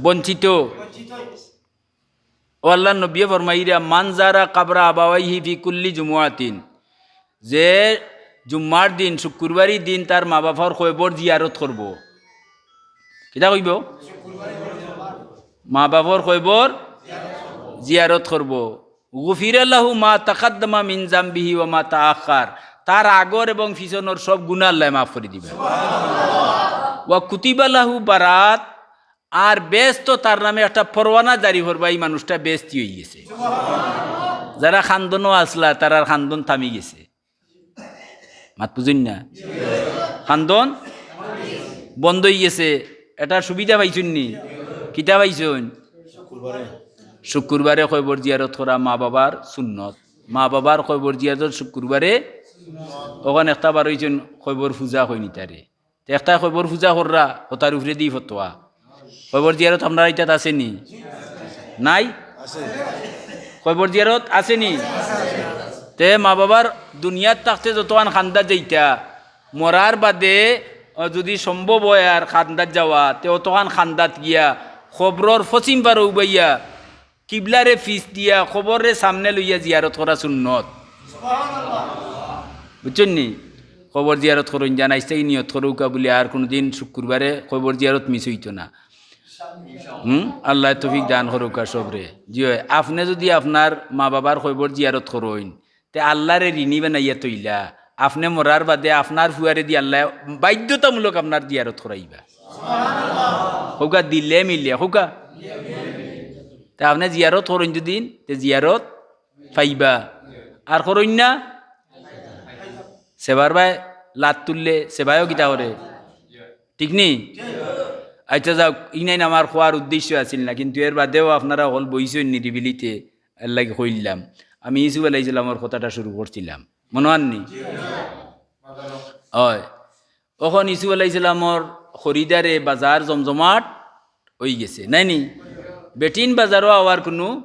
বঞ্চিত। ও আল্লার নবিয়ে ফরমাইরা, "মান জারা কাবরা আবাওয়াইহি ফি কুল্লি জুমুআতিন।" যে জুম্মার দিন, শুক্রবারই দিন তার মা বাপর কবর জিয়ারত করব। কিতা কইব? মা বাপর কবর জিয়ারত করব। "গুফিরা লাহু মা তাকাদ্দামা মিন জামবিহি ওয়া মা তাআখার।" তার আগর এবং পিছনর সব গুনাহ আল্লায় মাফ করি দিবা। "ওয়া কুতিবা লাহু বারাত।" আর বেহেস্তো তার নামে একটা পরোয়ানা জারি করবা, এই মানুষটা বেহেস্তি অই গেছে। যারা খান্দনো আসলা, তারার খান্দন থামি গেছে। মাত বুঝইন না? খান্দন বন্ধ অই গেছে। এটার সুবিধা পাইছইন নি? কিতা পাইছইন? শুক্রবারে কবর জিয়ারত করা মা বাবার সুন্নত। মা বাবার কবর জিয়ারত শুক্রবারে। অখান একটা বার অইছইন কবর পূজা কইন ইতারে। তে একটা কবর পূজা কররা, হতার উপরে দি ফতোয়া। কবর জিয়ারত আপনারা ইটাত আছে নি? নাই? কবর জিয়ারত আছে নি? তে মা বাবার দুনিয়াত থাকতে যতখান খান্দাত যাইতা, মরার বাদে, অ, যদি সম্ভব অয় আর খান্দাত যাওয়া, তে অতখান খান্দাত গিয়া কবরর পশ্চিম পারো উবাইয়া কিবলারে ফিছ দিয়া কবররে সামনে লইয়া জিয়ারত করা সুন্নত। বুঝছইন নি? কবর জিয়ারত করইন যান, আইজ থাকি নিয়ত করউক্কা বুলি আর কুনুদিন শুক্রবারে কবর জিয়ারত মিস অইতো না। হুম? আল্লায় তৌফিক দান করউক্কা সবরে। জি অয়, আপনে যদি আপনার মা বাবার কবর জিয়ারত করইন, তে আল্লারে ঋণী বানাইয়া থইলা। আপনে মরার বাদে আপনার ফুয়ারে দি আল্লায় বাধ্যতামূলক আপনার জিয়ারত করাইবা। কউক্কা দিলে মিলে, কউক্কা। তে আপনে জিয়ারত করইন যুদি, তে জিয়ারত পাইবা। আর করইন না, সেবার বায় লাত তুললে, সেবায়ও কিতা করে? ঠিক নি? আচ্ছা যাউক, ইনাইন আমার কওয়ার উদ্দেশ্য আছিল না, কিন্তু এর বাদেও আপনারা অকল বইছইন নিরিবিলিতে, এর লাগি কইলাম। আমি ইউসুফ আলাইহিস সালামর কথাটা শুরু করছিলাম, মনো আননি? অয়, অখন ইউসুফ আলাইহিস সালামর খরিদারে বাজার জমজমাট অই গেছে, নায় নি? বেটিন বাজারো আওয়ার কুনু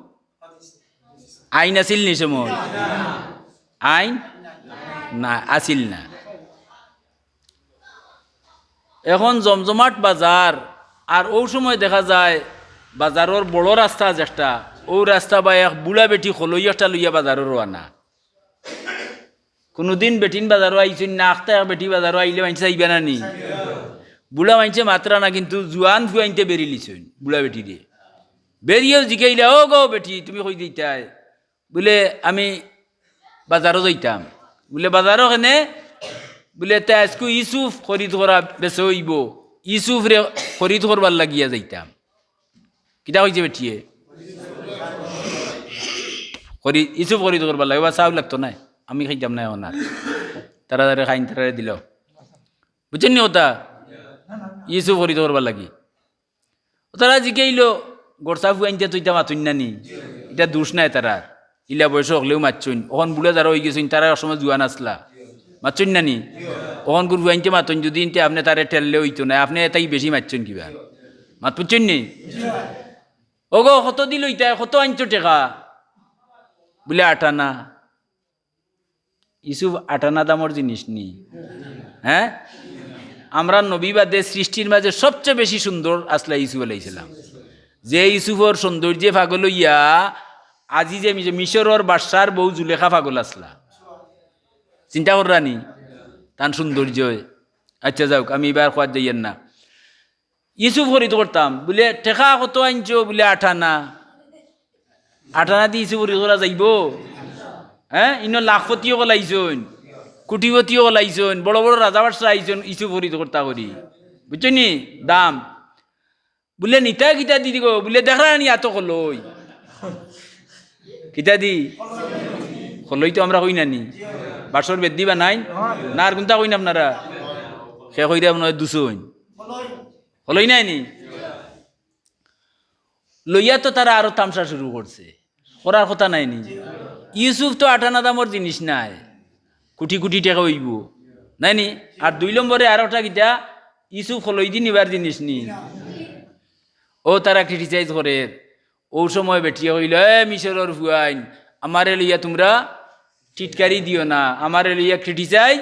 আইন আছিল নি সময়? আইন না, আছিল না। অখন জমজমাট বাজার, আর অউ সময় দেখা যায় বাজারর বড় রাস্তা যেটা, অউ রাস্তা বায় এক বুড়া বেটি খলই একটা লইয়া বাজারো রওয়ানা। কুনুদিন বেটিন বাজারো আইছইন না, আখতা এক বেটি বাজারো আইলে মাইনষে চাইবা না নি? বুড়া মাইনষে মাতরা না, কিন্তু জুয়ান ফুয়াইন্তে বেড়ি লিছইন বুড়া বেটিরে। বেড়িয়েও জিকাইলা, "ও গো বেটি, তুমি কই যাইতায়?" বুলে, "আমি বাজারো যাইতাম।" বুলে, "বাজারো কেনে?" বুলে, "তে আইজকু ইউসুফ খরিদ করা বেচা অইবো, ইউসুফরে খরিদ করবার লাগিয়া যাইতাম।" কিতা কইছে বেটিয়ে? খরিদ, ইউসুফ খরিদ করবার লাগি, বা চাউল লাগতো নায়, আমি খাইতাম নায় অখন আর। তাড়াতাড়ি খাইন, তাড়াতাড়ি দিল। বুঝছইন নি কথা? ইউসুফ খরিদ করবার লাগি। তারা জিকাইলো, "গরসা ফুয়াইন্তে তো ইতা মাতইন না নি, ইতা দোষ নায় তারার। ইলা বয়স অকলেউ মাতছইন, অখন বুড়া যারা অইগেছইন, তারা এক সময় জুয়ান আছলা, মাতছইন না নি? অখনকুর ফুয়াইন্তে মাতইন যুদি, ইনতে আপনে তারে ঠেললে অইতো নায়, আপনে এতাই বেশি মাতছইন কিবা?" মাত বুঝছইন নি? "ওগো, কত দিল ইতায়, কত আনছো টেকা?" বুলে, "আট আনা।" ইউসুফ আটানা দামর জিনিস নি? হ্যাঁ, আমরা নবী বাদে সৃষ্টির মাঝে সবচেয়ে বেশি সুন্দর আছলা ইউসুফ আলাইহিস সালাম। যে ইউসুফর সৌন্দর্যে পাগল অইয়া আজি যে মিশ-, মিশরর বাদশার বউ জুলেখা পাগল আছলা। চিন্তা কররা নি তান সৌন্দর্যে? আচ্ছা যাউক, আমি ইবার কওয়াত যাইয়ার না। ইউসুফ খরিদ করতাম, বুলে, "টেকা কত আনছো?" বুলে, "আটানা।" আটানা দি ইউসুফ খরিদ করা যাইবো? হ্যাঁ, ইনো লাখপতি অকল আইছইন, কোটিপতি অকল আইছইন, বড় বড় রাজা বাদশা আইছইন, ইউসুফ খরিদ করতা করি, বুঝছো নি? দাম। বুলে, "নিতা কিতা দি দিগো?" বুলে, "দেখরা নি, আতো খলই।" কিতা দি? খলই তো আমরা কই না নি? বাঁশর বেদি বানাইন না, আর কুনতা কইন আপনারা? সে কইরা মনে হয় দুসইন। খলই নাই নি? লইয়া তো তারা আরো তামশা শুরু করছে, করার কথা নাই নি? ইউসুফ তো আটানা দামর জিনিস নায়, কোটি কোটি টেকা অইবো, নাই নি? আর দুই নম্বরে আরো একটা কিতা, ইউসুফ খলই দি নিবার জিনিস নি। ও তারা ক্রিটিসাইজ করে, ও সময় বেটিয়ে কইল, "এ মিশরর ফুয়াইন, আমারে লইয়া তুমরা টিটকারি দিও না, আমারে লইয়া ক্রিটিসাইজ,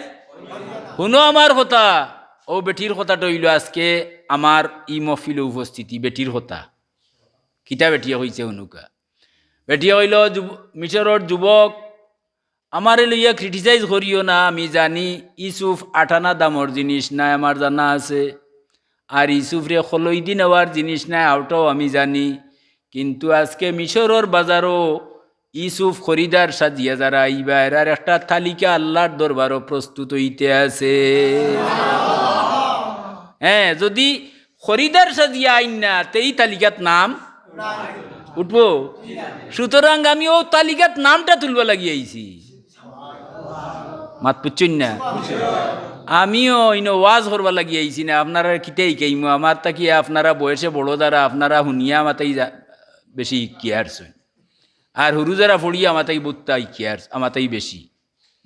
হুনো আমার কথা।" ও বেটির কথাটা অইল আজকে আমার ই মহফিলো উপস্থিতি, বেটির কথা। কিতা বেটিয়ে কইছে হুনুকা? বেটিয়ে কইল, "যুব-, মিশরর যুবক, আমারে লইয়া ক্রিটিসাইজ করিও না, আমি জানি ইউসুফ আটানা দামর জিনিস নায়, আমার জানা আছে। আর ইউসুফরে খলই দি নেওয়ার জিনিস নায়, অউটাও আমি জানি। কিন্তু আজকে মিশরর বাজারো ইউসুফ খরিদার সাজিয়া যারা আইবা, এরার একটা তালিকা আল্লার দরবারো প্রস্তুত অইতে আছে।" হ্যাঁ, যদি খরিদার সাজিয়া আইন না, তে ই তালিকাত নাম উঠবো? সুতরাং আমি অউ তালিকাত নামটা তুলবা লাগি আইছি। মাত বুঝছইন না? আমিও ইনো ওয়াজ করবা লাগি আইছি না, আপনারারে কিতা হিকাইমু? আমার থাকি আপনারা বয়সে বড় যারা, আপনারা হুনিয়া মাতাই যা-, বেশি হিকিয়া হারছইন। আর হুরু যারা পড়িয়া মাতাই বুত্তা হিকিয়া হার-, আমাতাই বেশি।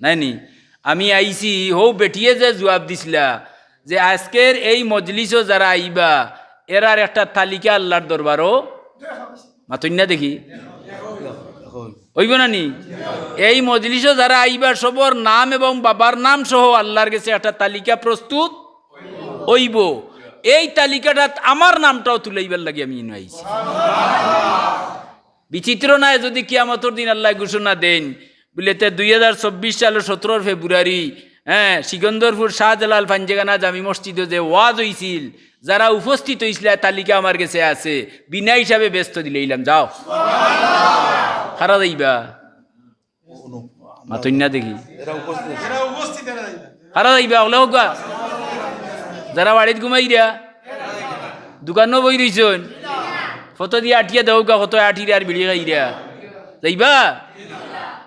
নাই নি? আমি আইছি, হউ বেটিয়ে যে জুয়াব দিছলা যে আজকের এই মজলিসো যারা আইবা, এরার একটা তালিকা আল্লার দরবারো, মাতইন না দেখি, অইবো না নি? এই মজলিসো যারা আইবা, সবর নাম এবং বাবার নাম সহ আল্লার গেছে একটা তালিকা প্রস্তুত অইবো। এই তালিকাটাত আমার নামটাও তুলাইবার লাগি আমি ইনো আইছি। বিচিত্র নায়, যদি কিয়ামতর দিন আল্লায় ঘোষণা দেইন, বুলে, "তে দুই হাজার চব্বিশ সালর সতেরোর ফেব্রুয়ারি, হ্যাঁ, সিকন্দরপুর শাহজালাল পাঞ্জেখানা জামি মসজিদো যে ওয়াজ অইছিল, যারা উপস্থিত অইছিলা, তালিকা আমার গেছে আছে, বিনা হিসাবে বেহেস্তো দিলাইলাম, যাও।" কারা যাইবা? মাতইন না দেখি। কারা যাইবা? অকলে কউক্কা। যারা বাড়িত ঘুমাইরা, দোকানো বই রইছইন, ফটো দিয়া আটিয়া দেউক্কা, কত আটিরা আর বিড়ি খাইরা। যাইবা?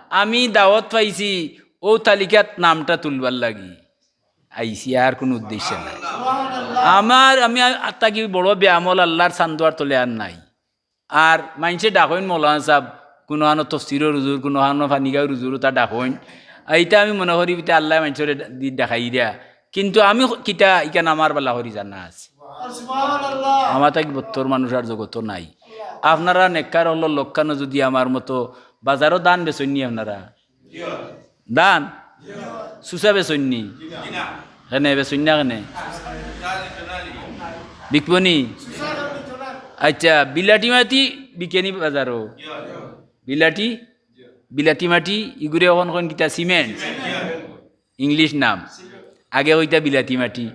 আমি দাওয়াত পাইছি, অউ তালিকাত নামটা তুলবার লাগি আইছি, আর কুনু উদ্দেশ্য নাই। আমার, আমি আ-, আত্মা কি বড় বেআমল, আল্লার চান্দোয়ার তলে আর নাই। আর মাইনষে ডাকইন মৌলানা সাব, কুনুখানো তফসিরর হুজুর, কুনুখানো পানিগাঁওর হুজুর, অতা ডাকইন। আর ইতা আমি মনে করি, ইতা আল্লায় মাইনষরে দি ডাকাইরা। কিন্তু আমি ক-, কিতা ইখান আমার বালা করি জানা আছে। আমার থাকি বত্তর মানুষ আর জগতো নাই। আপনারা নেককার অকলর লক্ষানো যদি আমার মতো বাজারো ধান বেচইন নি আপনারা? ধান? সুসা বেচইন নি? কেনে বেচইন না কেনে? বিকবো নি? আচ্ছা, বিলাতি মাটি বিকে নি বাজারো? বিলাতি? বিলাতি মাটি, ইগুরে অখন কইন কিতা? সিমেন্ট। ইংলিশ নাম। আগে কইতা বিলাতি মাটি।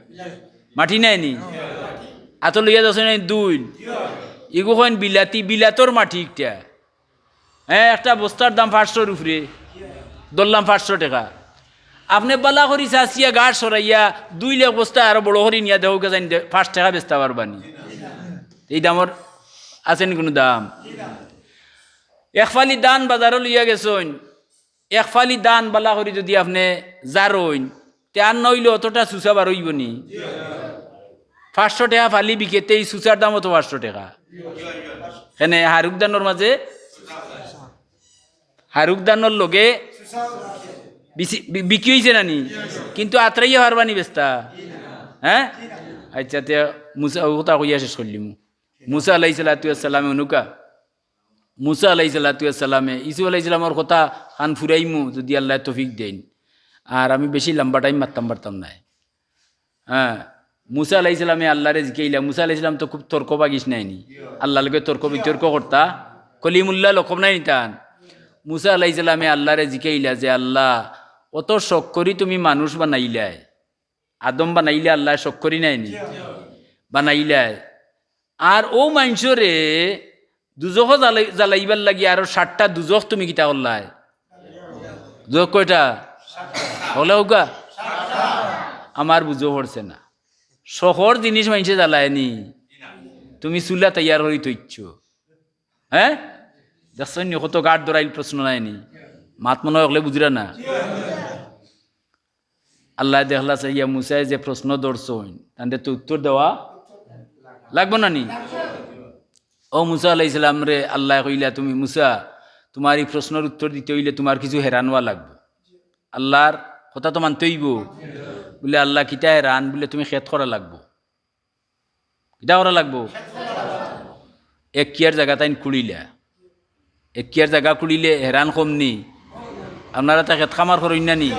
মাটি নায় নি? আতো লইয়া যাছইন নি দুইন। ইগু কইন বিলাতি, বিলাতর মাটি একটা। হ্যাঁ, একটা বস্তার দাম পাঁচশোর উপরে, ধরলাম পাঁচশো টেকা। আপনে বালা করি চাচিয়া গাছ সরাইয়া দুই লাখ বস্তা আরো বড় করি নিয়া দেখউক্কা যাইন দে, পাঁচ টেকা বেচতা পারবা নি? এই দামর আছে নি কুনু দাম? এক ফালি ধান বাজারো লইয়া গেছইন, এক ফালি ধান বালা করি যদি আপনে জারইন, তে আর নইলে অতটা সুসা বার অইবো নি? পাঁচশো টেকা ফালি বিকে, তে ই সুসার দামও তো পাঁচশো টেকা। কেনে হারুক ধানর মাঝে, হারুক ধানর লগে বিচি-, বি-, বিকি অইছে না নি? কিন্তু আতরাইয়া পারবা নি বেচতা? হ্যাঁ? আচ্ছা, তে মুসা, অউ কথা কইয়া শেষ করিলিমু। মুসা আলাইহিস সালাতু ওয়াস সালামে হুনুক্কা, মুসা আলাইহিস সালাতু ওয়াস সালামে, ইউসুফ আলাইহিস সালামর কথা খান ফুরাইমু যদি আল্লায় তৌফিক দেইন। আর আমি বেশি লম্বা টাইম মারতাম পারতাম নায়। হ্যাঁ, মুসা আলাইহিস সালামে আল্লারে জিকাইলা, মুসা আলাইহিস সালাম তো খুব তর্ক বাগিস নায়নি, আল্লার লগে তর্ক বিতর্ক করতা, কলিমুল্লাহ লকব নায়নি তান। মুসা আলাইহিস সালামে আল্লারে জিকাইলা যে, "আল্লাহ, অত শখ করি তুমি মানুষ বানাইলায়, আদম বানাইলে আল্লায় শখ করি নায়নি, বানাইলায়, আর অউ মানষরে দুজখো জ্বালাই-, জ্বালাইবার লাগি আরো সাতটা দুজখ তুমি কিতা করলায়?" দুজখ কয়টা? হকলে কউক্কা। আমার বুঝো পড়ছে না। শখর জিনিস মানষে জ্বালায়নি, তুমি চুলা তৈয়ার করি থইছো। হ্যাঁ, দেখছইন নি, কত গাট ধরাইল প্রশ্ন নায়নি? মাত মনো অয় হকলে বুঝরা না। আল্লায় দেখলা চাইয়া মুসায় যে প্রশ্ন ধরছইন, তানরে তো উত্তর দেওয়া লাগবো না নি? অউ মুসা আলাইহিস সালামরে আল্লায় কইলা, "তুমি মুসা, তুমার ই প্রশ্নর উত্তর দিতে অইলে তুমার কিছু হেরান অওয়া লাগবো।" আল্লার কথা তো মানতে অইবো। বুলে, "আল্লাহ, কিতা হেরান?" বুলে, "তুমি খেত করা লাগবো।" কিতা করা লাগবো? এক কিয়ার জাগা তাইন কুড়িলা। এক কিয়ার জাগা কুড়িলে হেরান কম নি? আপনারা তা খেত খামার করইন না নি?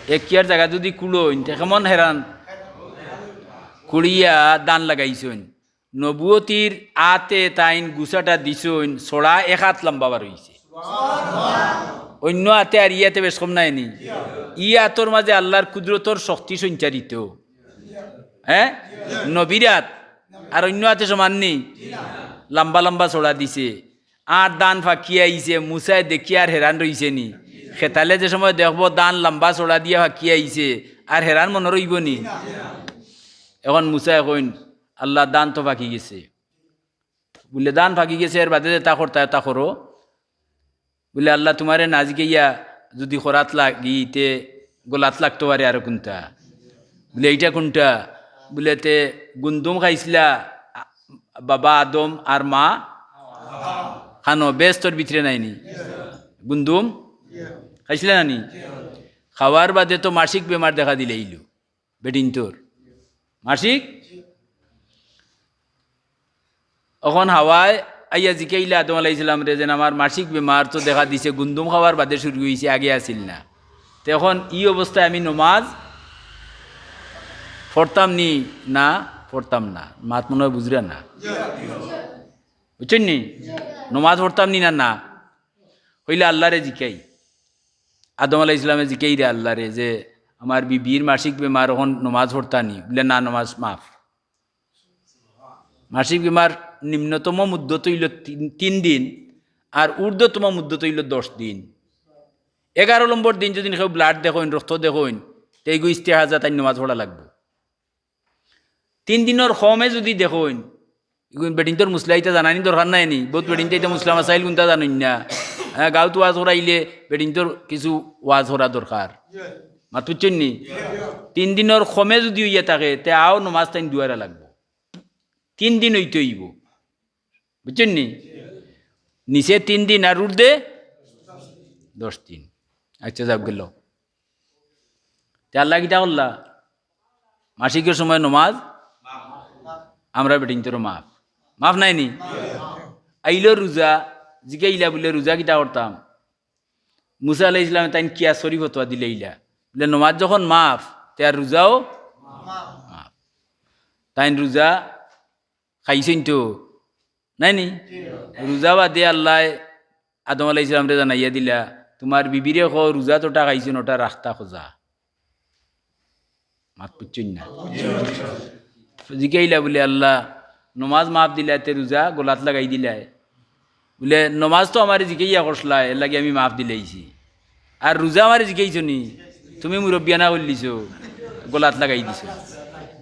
এক কিয়ার জাগা যুদি কুড়ইন, তে কেমন হেরান? কুড়িয়া ধান লাগাইছইন। নবুয়তির আতে তাইন গুছাটা দিছইন, ছড়া এক আত লম্বা বার অইছে। অইন্য আতে আর ই আতে বেশ কম নায়নি? ই আতর মাঝে আল্লার কুদরতর শক্তি সঞ্চারিত। হ্যাঁ? নবীর আত। আর অইন্য আতে সমান নি? লম্বা লম্বা ছড়া দিছে। আর ধান ফাকিয়া আইছে, মুসায় দেখিয়া আর হেরান রইছে নি? খেতালে যে সময় দেখবো ধান লম্বা ছড়া দিয়া ফাকিয়া আইছে, আর হেরান মনো রইবো নি? এখন মুসায় কইন, "আল্লাহ, ধান তো ফাকি গেছে।" বুলে, "ধান ফাকি গেছে, এর বাদে যেতা করতায় অতা করো।" বুলে, "আল্লাহ, তুমারে না জিকাইয়া যুদি করাত লাগি, তে গলাত লাগতো পারে আরো কুনটা।" বুলে, "ইটা কুনটা?" বুলে, "তে গুন্দুম খাইছলা, আ, বাবা আদম আর মা খানো, বেহেস্তর ভিতরে নায়নি? গুন্দুম খাইছলা না নি? খাওয়ার বাদে তো মাসিক বেমার দেখা দিলাইলো বেটিন্তর।" মাসিক? অখন হাওয়ায় আইয়া জিকাইলা আদম আলাইহিস সালামরে যেন, "আমার মাসিক বেমার তো দেখা দিছে, গুন্দুম খাওয়ার বাদে শুরু অইছে, আগে আছিল না। তে অখন ই অবস্থায় আমি নমাজ পড়তাম নি না পড়তাম না?" মাত মনো অয় বুঝরা না। বুঝছইন নি? নমাজ পড়তাম নি না, না? কইলা, "আল্লারে জিকাই।" আদম আলাইহিস সালামে জিকাইরা আল্লারে যে, "আমার বিবির মাসিক বেমার, অখন নমাজ পড়তা নি?" বুলে, "না, নমাজ মাফ।" মাসিক বেমার নিম্নতম মুদ্দত অইলো তিন, তিন দিন, আর ঊর্ধ্বতম মুদ্দত অইলো দশ দিন। এগারো নম্বর দিন যুদি কেউ ব্লাড দেখইন, রক্ত দেখইন, তে ইগু ইস্তেহাজা, তাইন নমাজ পড়া লাগবো। তিন দিনর কমে যুদি দেখইন, ইগুন বেটিন্তর মুসলা ইতা জানানি দরকার নায়নি? বউত বেটিন্তে ইতা মুসলা মাসাইল কুনতা জানইন না। হ্যাঁ, গাউত ওয়াজ করাইলে বেটিন্তর কিছু ওয়াজ করা দরকার। মাত বুঝছইন নি? তিন দিনর কমে যুদি অইয়া থাকে, তে আও নমাজ তাইন দুয়ারা লাগবো। তিন দিন অইতে অইবো। বুঝছইন নি? নিচে তিন দিন আর ঊর্ধ্বে দশ দিন। আচ্ছা, যাউক গেল। তে আল্লায় কিতা করলা? মাসিকর সময় নমাজ, আমরা বেটিন্তরও মাফ। মাফ নায়নি? আইলো রোজা, জিকাইলা বুলে, "রোজা কিতা করতাম?" মুসা আলাইহিস সালামে তাইন কিয়াস করি ফতোয়া দিলাইলা। বুলে, "নমাজ যখন মাফ, তে আর রোজাও মাফ।" তাইন রোজা খাইছইন তো, নায়নি? রোজা বাদে আল্লায় আদম আলাইহিস সালামরে জানাইয়া দিলা, "তুমার বিবিরে কও, রোজা তোটা খাইছইন, ওটা রাখতা খোজা।" মাত বুঝছইন না? জিকাইলা বুলে, "আল্লাহ, নমাজ মাফ দিলায়, তে রোজা গলাত লাগাই দিলায়।" বুলে, "নমাজ তো আমারে জিকাইয়া করছলায়, এরলাগি আমি মাফ দিলাইছি। আর রোজা আমারে জিকাইছো নি, তুমি মুরব্বিয়ানা করলিছো, গলাত লাগাই দিছো।"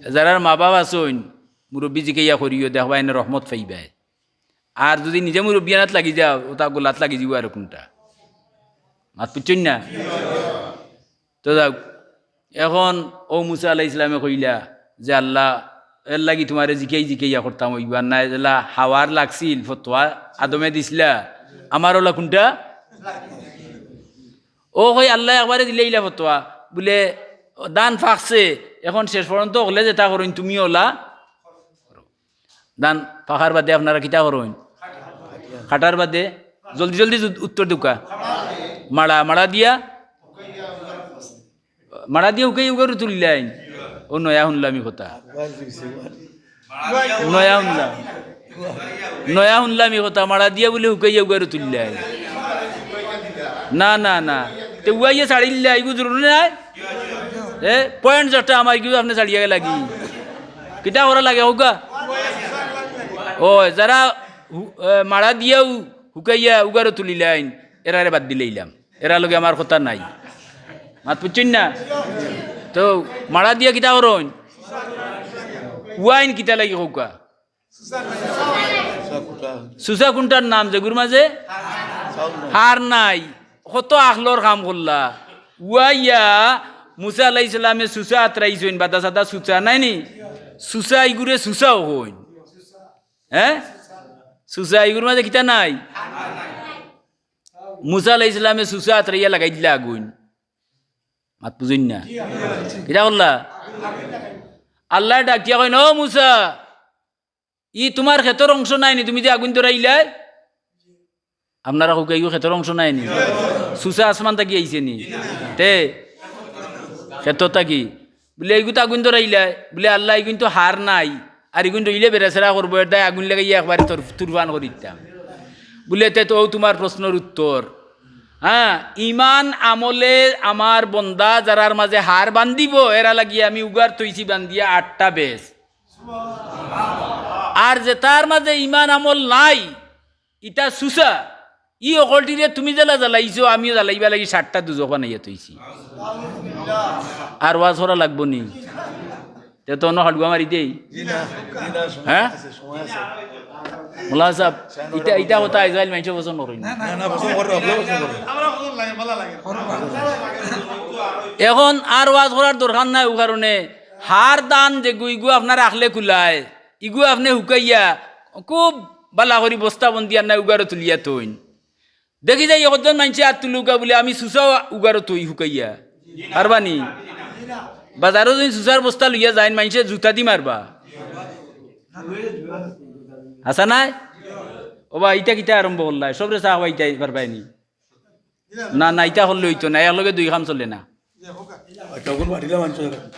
যারার মা বাপ আছইন, মুরব্বি জিকাইয়া করিও, দেখবায় এনে রহমত পাইবায়। আর যুদি নিজে মুরব্বিয়ানাত লাগি যাও, ওটা গলাত লাগি যিবো আর কুনটা। মাত বুঝছইন না? তো যাউক, এখন অউ মুসা আলাইহিস সালামে কইলা যে, "আল্লাহ, এরলাগি তুমারে জিকাই জিকাইয়া করতাম অইবার নায়, যেলা হাওয়ার লাগছিল ফতোয়া, আদমে দিছলা, আমার ওলা কুনটা?" অউ কই আল্লায় একবারে দিলাইলা ফতোয়া, বুলে, "ধান ফাকছে, এখন শেষ পর্যন্ত অকলে যেটা করইন, তুমি ওলা।" ধান ফাকার বাদে আপনারা কিতা করইন? কাটার বাদে জলদি জলদি উত-, উত্তর দেউক্কা। মাড়া, মাড়া দিয়া। মাড়া দিয়া হুকাইয়া উগারো তুলিলাইন। ও নয়া হুনলাম ই কথা। নয়া হুনলাম। নয়া হুনলাম ই কথা, মাড়া দিয়া বুলে হুকাইয়া উগারো তুলিলাইন। না, না, না। তে উয়াইয়া ছাড়িল্লা, ইগু জরুরি নায়? এ, point যেটা আমার, ইগু আপনে ছাড়িয়া গেলা কি? কিতা করা লাগে, কউক্কা? ও, যারা হু-, এ, মাড়া দিয়াও হুকাইয়া উগারো তুলিলাইন, এরারে বাদ দিলাইলাম। এরার লগে আমার কথা নাই। মাত বুঝছইন না? তো মাড়া দিয়া কিতা করইন? উয়াইন কিতা লাগি কউক্কা? সুসা কুন্টার নাম যেগুর মাঝে হার নাই। কত আখলর কাম করলা। উয়াইয়া মুসা আলাইহিস সালামে সুসা আতরাইছইন, বাদা সাদা সুসা নায় নি? সুসা ইগুরে সুসাও কইন। হ্যাঁ? সুসা ইগুর মাঝে কিতা নাই? মুসা আলাইহিস সালামে সুসা আতরাইয়া লাগাই দিলা আগুইন। মাত বুঝইন না? কিতা করলা? আল্লায় ডাকিয়া কইন, "ও মুসা, ই তুমার খেতর অংশ নায় নি, তুমি যে আগুইন ধরাইলায়?" আপনারা কউক্কা, ইগু খেতর অংশ নায় নি? সুসা আসমান থাকি আইছে নি? তে খেত থাকি। বুলে, "ইগুত আগুইন ধরাইলায়?" বুলে, "আল্লাহ, ইগুইন তো হার নাই, আর ইগুইন রইলে বেড়াছেড়া করবো, এর দায় আগুইন লাগাইয়া একবারে তোর তুরফান করি দিতাম।" বুলে, "তে তো অউ তুমার প্রশ্নর উত্তর।" হ্যাঁ, ইমান আমলে আমার বন্দা যারার মাঝে হার বান্ধিবো, এরা লাগিয়া আমি উগার থইছি বান্ধিয়া আটটা বেশ। আর যেটার মাঝে ইমান আমল নাই, ইটা সুসা, ই অকলটিরে তুমি যেলা জ্বালাইছো, আমিও জ্বালাইবার লাগি সাতটা দুজখ বানাইয়া থইছি। আর ওয়াজ করা লাগবো নি? তে তো অন্য হাডুয়া মারি দেই। জি না, জি না, সময় হ্যাঁ? আছে, সময় আছে। মোল্লা সাহেব, ইটা, ইটা কথা আইজকাইল মাইনষে পছন্দ করইন না। না, না, পছন্দ করে, আপনি পছন্দ করেন। এখন আর ওয়াজ করার দরকার নাই, অউ কারণে হার দান যেগু, ইগু আপনার আখলে কুলায়, ইগু আপনে হুকাইয়া খুব বালা করি বস্তাবন্দি আর নাই উগারো তুলিয়া থইন। দেখি যাই, একজন মাইনষে আত তুলউক্কা বুলে, "আমি সুসাও উগারো থই হুকাইয়া।" পারবা নি? বাজারো যদি সুসার বস্তা লইয়া যাইন, মাইনষে জুতা দি মারবা। হাছা নায়? ও বা, ইটা কিতা আরম্ভ করলায়? সবরে চা খাওয়াইতায় পারবায় নি? না, না, ইটা করলে অইতো না, একলগে দুই কাম চলে না। আচ্ছা, ওগুলো বাড়িলে মানছে না।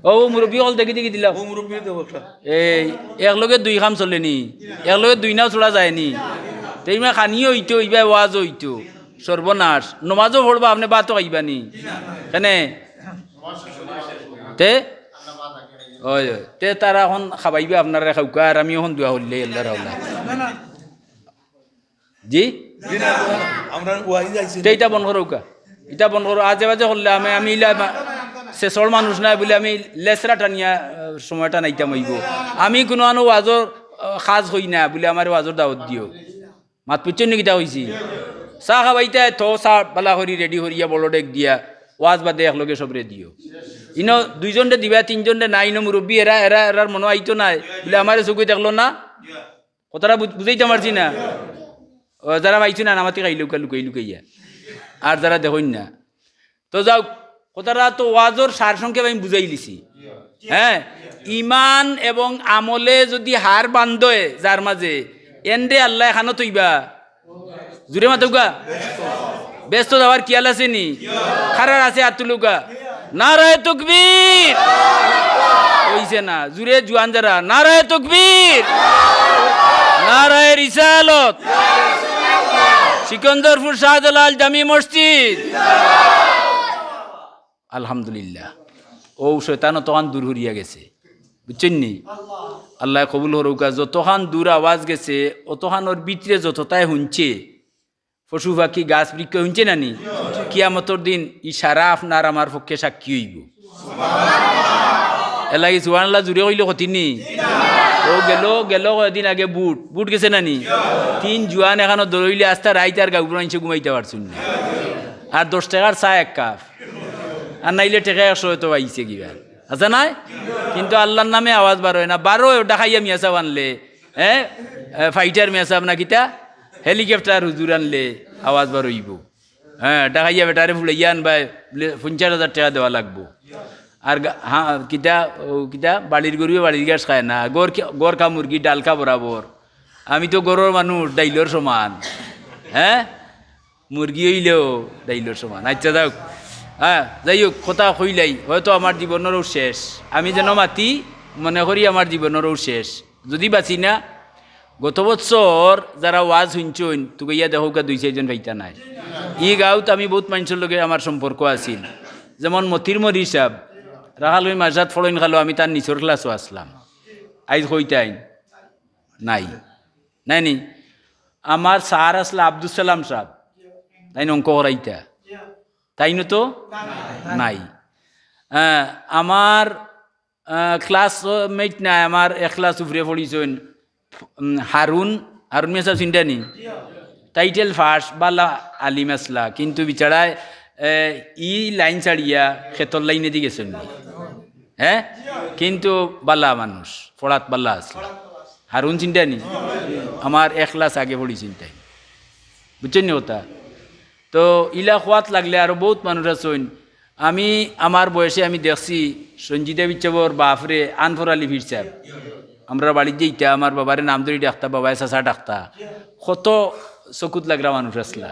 ও মুরব্বি অকল দেখি দেখি দিলাম। ও মুরব্বি দেবো একটা। এই একলগে দুই কাম চলে নি, একলগে দুই নাও ছুড়া যায় নি। তে ইমা খানিও অইতো, ইবা ওয়াজও অইতো। সর্বনাশ। নমাজও পড়বা, আপনে ভাতও খাইবা নি। কেনে? তে? ওই, ওই। তে তারা এখন খাবাইবা আপনারা খাউক্কা, আর আমি এখন দোয়া করলে আল্লাহর হাওলা। জি? জি না, আমরা ওয়াইজ আইছি। তে ইটা বন্ধ করউক্কা। ইটা বন্ধ করো। আজে বাজে করলে আমি, আমি ইলা মা-, শেষর মানুষ নায় বুলে আমি লেসরা টানিয়া, আহ, সময় টানাইতাম অইবো। আমি কুনু আনো ওয়াজর, আহ, কাজ করি না বুলে আমারে ওয়াজর দাওয়াত দিও। মাত বুঝছইন নি কিতা কইছি? চা খাবাইতায় তো চা বালা করি রেডি করিয়া বড় ডেক দিয়া ওয়াজ বাদে একলগে সবরে দিও। ইনো দুইজনরে দিবা, তিনজনরে না, ইনো মুরব্বি এরা, এরা, এরার মনো আইতো নায় বুলে আমারে চউখে দেখলো না। কথাটা বুঝ-, বুঝাইতাম পারছি না? ও, যারা পাইছো না, নামাতি খাইলে উকা লুকাই লুকাইয়া। আর যারা দেখইন না। তো যাউক, কথাটা তো ওয়াজর সারসংক্ষেপ আমি বুঝাইলিছি। হ্যাঁ? ইমান এবং আমলে যদি হার বান্ধয় যার মাঝে, এনরে আল্লায় খানো থইবা। জুরে মাতউক্কা। বেহেস্তো যাওয়ার খিয়াল আছে নি? কারার আছে আত তুলউক্কা। নারায়ে তাকবীর। অইছে না। জুরে জুয়ান যারা। নারায়ে তাকবীর। নারায়ে রিসালত। সিকন্দরপুর শাহজালাল জামি মসজিদ। আলহামদুলিল্লাহ। অউ শয়তান অতখান দূর হরিয়া গেছে। বুঝছইন নি? আল্লায় কবুল করউক্কা। যতখান দূর আওয়াজ গেছে, অতখানর ভিতরে যততায় হুনছে, পশু পাখি, গাছ বৃক্ষ হুনছে না নি? কিয়ামতর দিন ই সারা আপনার আমার পক্ষে সাক্ষী অইবো। এরলাগি সুবহানাল্লাহ জুরে কইলে ক্ষতি নি? ও গেল, গেল কয়দিন আগে ভুট, ভুট গেছে না নি? তিন জুয়ান একখানো ধরইলে আস্তা রাইত আর গাউর মাইনষে ঘুমাইতা পারছইন না। আর দশ টেকার চা এক কাপ। আর নাইলে টেকা একশো অয়তো পাইছে কিবা। আছে নায়? কিন্তু আল্লার নামে আওয়াজ বার অয় না। বার অয় ডাকাইয়া মিয়া সাব আনলে, হ্যাঁ? এ, ফাইটার মিয়া সাব না কিতা? হেলিকপ্টার হুজুর আনলে আওয়াজ বার অইবো। হ্যাঁ, ডাকাইয়া বেটারে ফুড়াইয়া আনবায়, বুলে, "পঞ্চাশ হাজার টেকা দেওয়া লাগবো।" আর গা-, হ্যাঁ, কিতা, ও কিতা, বাড়ির গরুয়ে বাড়ির ঘাস খায় না, গর খে-, গর খা মুরগি, ডাল খা বরাবর। আমি তো গরর মানুষ, ডাইলর সমান। হ্যাঁ? মুরগি অইলেও ডাইলর সমান। আচ্ছা, যাউক। হ্যাঁ, যাই হোক, কথা কইলাই, হয়তো আমার জীবনরও শেষ। আমি যেন মাতি, মনে করি আমার জীবনরও শেষ। যদি বাঁচি না, গত বছর যারা ওয়াজ হুনছইন, তুকাইয়া দেখউক্কা দুই চাইরজন পাইতা নায়। ই গাঁওত আমি বউত মানষর লগে আমার সম্পর্ক আছিল, যেমন মতির মরি সাব, রাখালগঞ্জ মাদ্রাসাত ফড়ইন খালো, আমি তার নিচর ক্লাসও আছলাম। আইজ কইতাইন নাই, নাই নি? আমার স্যার আছলা আব্দুস সালাম সাব, তাইন অঙ্ক করাইতা, তাইনও তো নাই। আহ, আমার আহ, ক্লাসমেট নায়, আমার এক ক্লাস উপরে পড়ছইন, উম, হারুন, হারুন মিয়া সাব চিনতা নি? টাইটেল পাশ, বালা আলিম আছলা, কিন্তু বিচারায়, এ, ই লাইন ছাড়িয়া খেতর লাইনেদি গেছইন। হ্যাঁ, কিন্তু বালা মানুষ, পড়াত বালা আছলা। হারুন চিনতা নি? আমার এক ক্লাস আগে পড়ছইন তাইন, বুঝছইন নি কথা? তো ইলা কওয়াত লাগলে আরো বউত মানুষ আছইন। আমি, আমার বয়সে আমি দেখছি সঞ্জিতা বিচ্ছাবর বাফরে আনফর আলী পীর সাব। আমরার বাড়িত যাইতা, আমার বাবারে নাম ধরি ডাকতা, বাবায় চাচা ডাকতা। কত চকুত লাগরা মানুষ আছলা।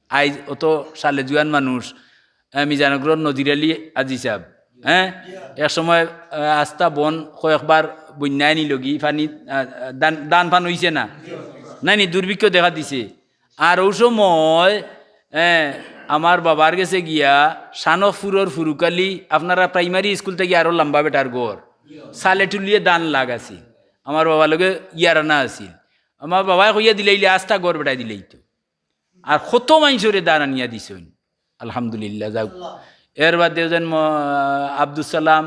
আইজ অত সালে জুয়ান মানুষ, আহ, মিজানগরর নজির আলী আজি সাব, হ্যাঁ? এক সময়, আহ, আস্তা বন কয়েকবার বন্যায় নিলগি, পানি, আহ, ধান, ধান পান অইছে না, নাই নি, দুর্ভিক্ষ দেখা দিছে। আর অউ সময়, এ, আমার বাবার গেছে গিয়া শানকপুরর ফুরুকালি, আপনারা প্রাইমারি স্কুল থাকি আরো লম্বা বেটার ঘর, সালে টুলিয়ে ধান লাগ আছিল। আমার বাবার লগে ইয়ারানা আছিল। আমার বাবায় কইয়া দিলাইলে আস্তা ঘর বেটায় দিলাইতো। আর কত মানষরে ধান আনিয়া দিছইন, আলহামদুলিল্লাহ। যাউক, এর বাদে যেন ম-, আব্দুস সালাম,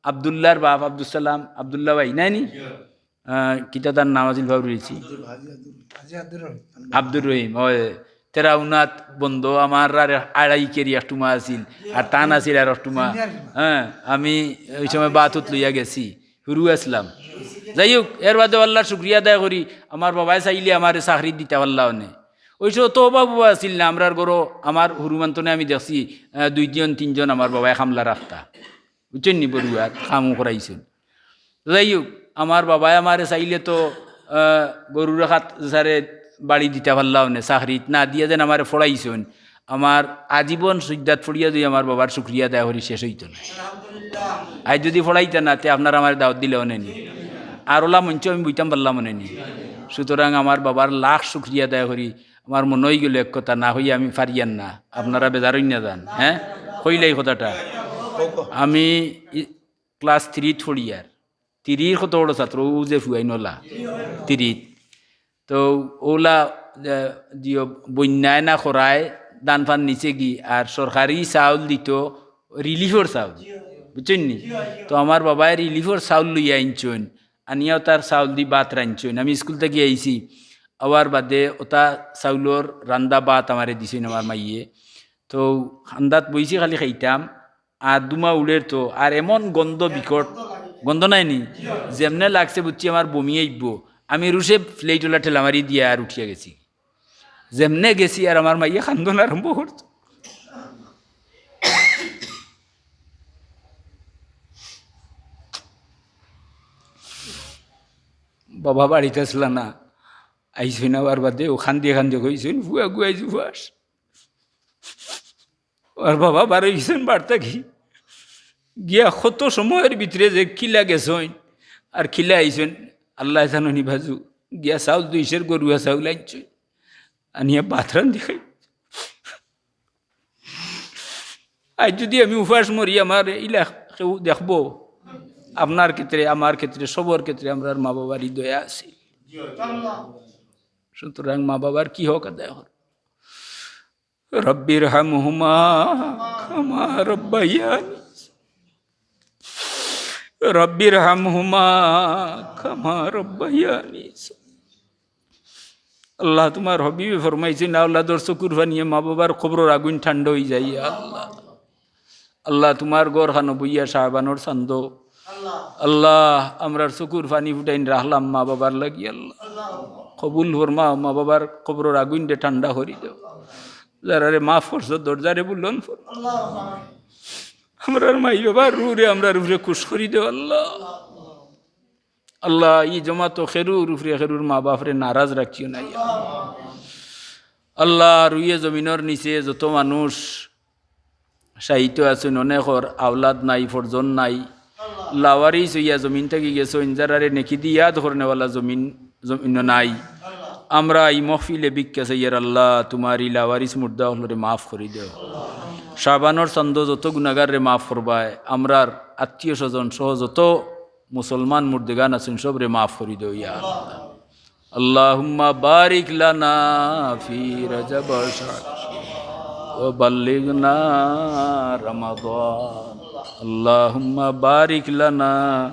আব্দুল্লাহর বাপ আব্দুস সালাম, আব্দুল্লাহ ভাই, নাই নি? আহ, কিতা তার নাম আছিল, পাউরি গেছি। আব্দুর রহিম, ওই তেরাউনাত বন্দ, আমার আর আড়াই কেরি এক টুমা আছিল, আর তান আছিল আর এক টুমা। হ্যাঁ, আমি ওই সময় বাতুত লইয়া গেছি, হুরু আছলাম। যাই হোক, এর বাদে আল্লাহর শুকরিয়া আদায় করি, আমার বাবায় চাইলে আমারে চাকরি দিতা পারলা অনে। ওই সময় তো অভাব আছিল না, আমরার ঘরো আমার হুরু মান্তনে আমি দেখছি, আহ, দুইজন তিনজন আমার বাবায় কামলা রাখতা। বুঝছইন নি? বড়ুয়াত কামও করাইছইন। যাই হোক, আমার বাবায় আমারে চাইলে তো, আহ, গরুর খাত সারে বাড়ি দিতা পারলা অনে, চাকরিত না দিয়া যেন আমারে পড়াইছইন। আমার আজীবন সইজ্জাত পড়িয়া যদি আমার বাবার শুকরিয়া আদায় করি শেষ অইতো না। আইজ যদি পড়াইতা না, তে আপনারা আমারে দাওয়াত দিলা অনে নি। আর অলা মঞ্চো আমি বইতাম পারলাম অনে নি। সুতরাং আমার বাবার লাখ শুকরিয়া আদায় করি। আমার মনো অইগেলো এক কথা না কইয়া আমি পারিয়ার না, আপনারা বেজার অইন না যান, হ্যাঁ? কইলাই কথাটা। আমি ই-, ক্লাস থ্রিত পড়িয়ার। থ্রির কত বড় ছাত্র, অউ যে ফুয়াইন অলা, থ্রিত। তো অলা, এ, দিও, বন্যায় না খরায়, ধান ফান নিছে গি, আর সরকারি চাউল দিত, রিলিফর চাউল, বুঝছইন নি? তো আমার বাবায় রিলিফর চাউল লইয়া আনছইন, আনিয়া অতার চাউল দি ভাত রানছইন। আমি স্কুল থাকি আইছি, আওয়ার বাদে অতা চাউলর রান্দা ভাত আমারে দিছইন আমার মাইয়ে। তো কান্দাত বইছি খালি খাইতাম, আর দুমা উড়ের তো, আর এমন গন্ধ বিকট, গন্ধ নাই নি? যেমনে লাগছে বুঝছি আমার বমি আইবো। আমি রুশে প্লেট অলা ঠেলা মারি দিয়া আর উঠিয়া গেছি। যেমনে গেছি আর আমার মাইয়ে কান্দন আরম্ভ করতো। বাবা বাড়িত আছলা না, আইছইন আওয়ার বাদে অউ কান্দিয়া কান্দিয়া কইছইন, "ফুয়া গু, আইজ উপাস।" আর বাবা বারইছইন বাড়ি থাকি, গিয়া কত সময়র ভিতরে যে কিলা গেছইন আর কিলা আইছইন, আল্লায় জানইন নি বাজু। গিয়া চাউল দুইশের গরুয়া চাউল আনছইন, আনিয়া ভাত রান্ধি খাই। আইজ যদি আমি উপাস মরি, আমারে ইলা কেউ দেখবো? আপনার ক্ষেত্রে, আমার ক্ষেত্রে, সবর ক্ষেত্রে আমরার মা বাবার ই দয়া আছে। সুতরাং মা বাবার কি হক আদায় করো? রব্বির হামহুমা কামা রব্বায়ানি, রব্বির হামহুমা কামা রব্বায়ানি। আল্লাহ, তুমার হাবিবে ফরমাইছইন, আওলাদর চকুর পানিয়ে মা বাবার কবরর আগুইন ঠান্ডা অইযায়, ইয়া আল্লাহ। আল্লাহ, তুমার ঘরখানো বইয়া শাবানর চান্দো। আল্লাহ, আমরার চকুর পানি ফুটাইন রাখলাম মা বাবার লাগি, আল্লাহ। কবুল ফরমাও, মা বাবার কবরর আগুইনরে ঠান্ডা করি দেও। যারারে মাফ করছো, দরজারে বুলন্দ ফরমাও। আমরার মাই বাবার রুহরে আমরার উপরে খুশ করি দেও, আল্লাহ। আল্লাহ, ই জমাতো কেউর উপরে কেউর মা বাপরে নারাজ রাখিও না, ইয়া আল্লাহ। আল্লাহ, রুইয়ে জমিনর নিচে যত মানুষ শায়িত আছইন, অনেকর আওলাদ নাই, ফরজন নাই, লাওয়ারিস অইয়া জমিন থাকি গেছইন, যারারে নেকি দি ইয়াদ করনেওয়ালা জমিন, জমিনো নাই। আমরা ই মহফিলে ভিক্ষা চাইয়ার আল্লাহ, তুমার ই লাওয়ারিস মুর্দা অকলরে মাফ করি দেও। শাবানর চান্দো যত গুনাগাররে মাফ করবায়, আমরার আত্মীয় স্বজন সহ যত মুসলমান মুর্দেগান আছইন, সবরে মাফ করি দেও ইয়া আল্লাহ। اللهم بارك لنا في رجب وشعبان وبلغنا رمضان. اللهم بارك لنا.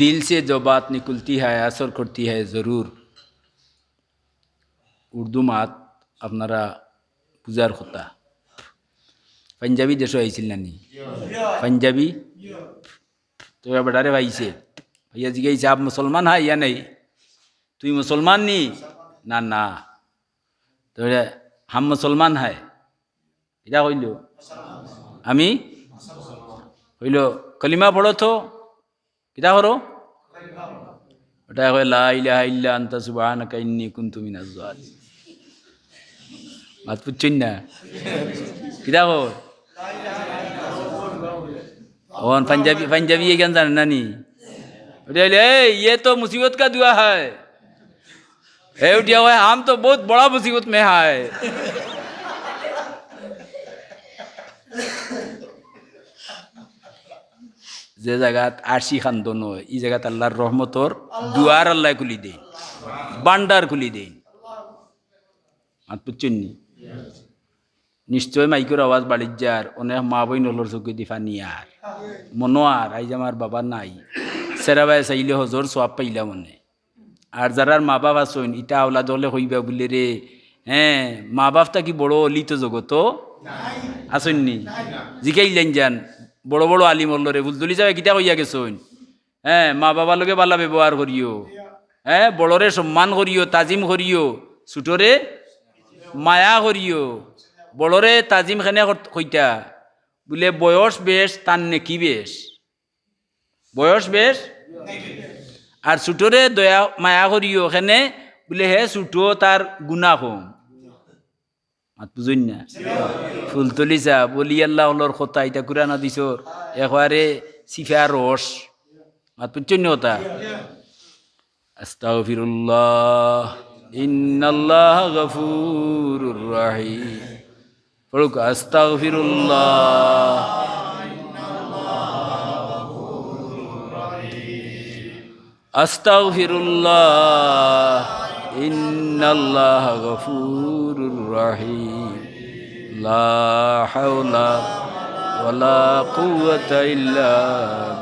دل سے جو بات نکلتی ہے، اثر کرتی ہے ضرور. উর্দু মাত আপনারা বুঝার কথা। পাঞ্জাবি দেশো আইছিল না নি? পাঞ্জাবি? তো বেটারে পাইছে। পাইয়া জিগাইছে, "আপ মুসলমান হায় ইয়া নেই? তুই মুসলমান নি?" "না, না।" তো বেটা, "হাম মুসলমান হায়।" কিতা কইলো? "আমি?" কইলো, "কলিমা পড়ো তো।" কিতা করো? ওটা কয়, "লা ইলাহা ইল্লা আনতা সুবহানাকা ইন্নী কুনতু মিনাজ জালিমিন।" মাত বুঝছইন না? কিতা কয়? অখন পাঞ্জাবি, পাঞ্জাবি ইখান জানে না নি? ওটা কইলে, "এই, ইয়ে তো মুসিবত কা দুয়া হায়।" হে উঠিয়া কয়, "হাম তো বহুত বড়া মুসিবত মে হায়।" যে জাগাত আরশি কান্দন অয়, ই জাগাত আল্লার রহমতর দুয়ার আল্লায় খুলি দেইন, ভান্ডার খুলি দেইন। মাত বুঝছইন নি? নিশ্চয় মাইকর আওয়াজ বাড়ির যার, অনেক মা বইন অকলর চউখেদি পানি আর মনো আর, আইজ আমার বাবা নাই, সেরাবায় চাইলে হজর সওয়াব পাইলাম অনে। আর যারার মা বাপ আছইন, ইতা আওলাদ অকলে কইবা বুলে রে, হে, মা বাপ থাকি বড় অলি তো জগতো আছইন নি? জিকাইলাইন যান, বড় বড় আলিম অকলরে, ফুলতলি ছাবে কিতা কইয়া গেছইন? হে, মা বাবার লগে ভালা ব্যবহার করিও, হে, বড়রে সম্মান করিও, তাজিম করিও, ছুটরে মায়া করিও। বড়রে তাজিম কেনে কর-, কইতা? বুলে বয়স বেশ, তার নেকি বেশ। বয়স বেশ। আর ছুটরে দয়া মায়া করিও, কেনে বুলে হে ছুট, তার গুনা কম। মাত বুঝইন না? ফুলতলি ছাব, অলি আল্লা অকলর কথা, ইতা কুরআন হাদিসর একবারে সিফা রস। মাত বুঝছইন নি কথা? আস্তাগফিরুল্লাহ, ইন্নাল্লাহা গফুরুর রহিম। পড়ুক, আস্তাগফিরুল্লাহ। আস্তাগফিরুল্লাহ, ইন্নাল্লাহা গফুরুর রহিম। লা হাওলা ওয়ালা কুওয়াতা ইল্লা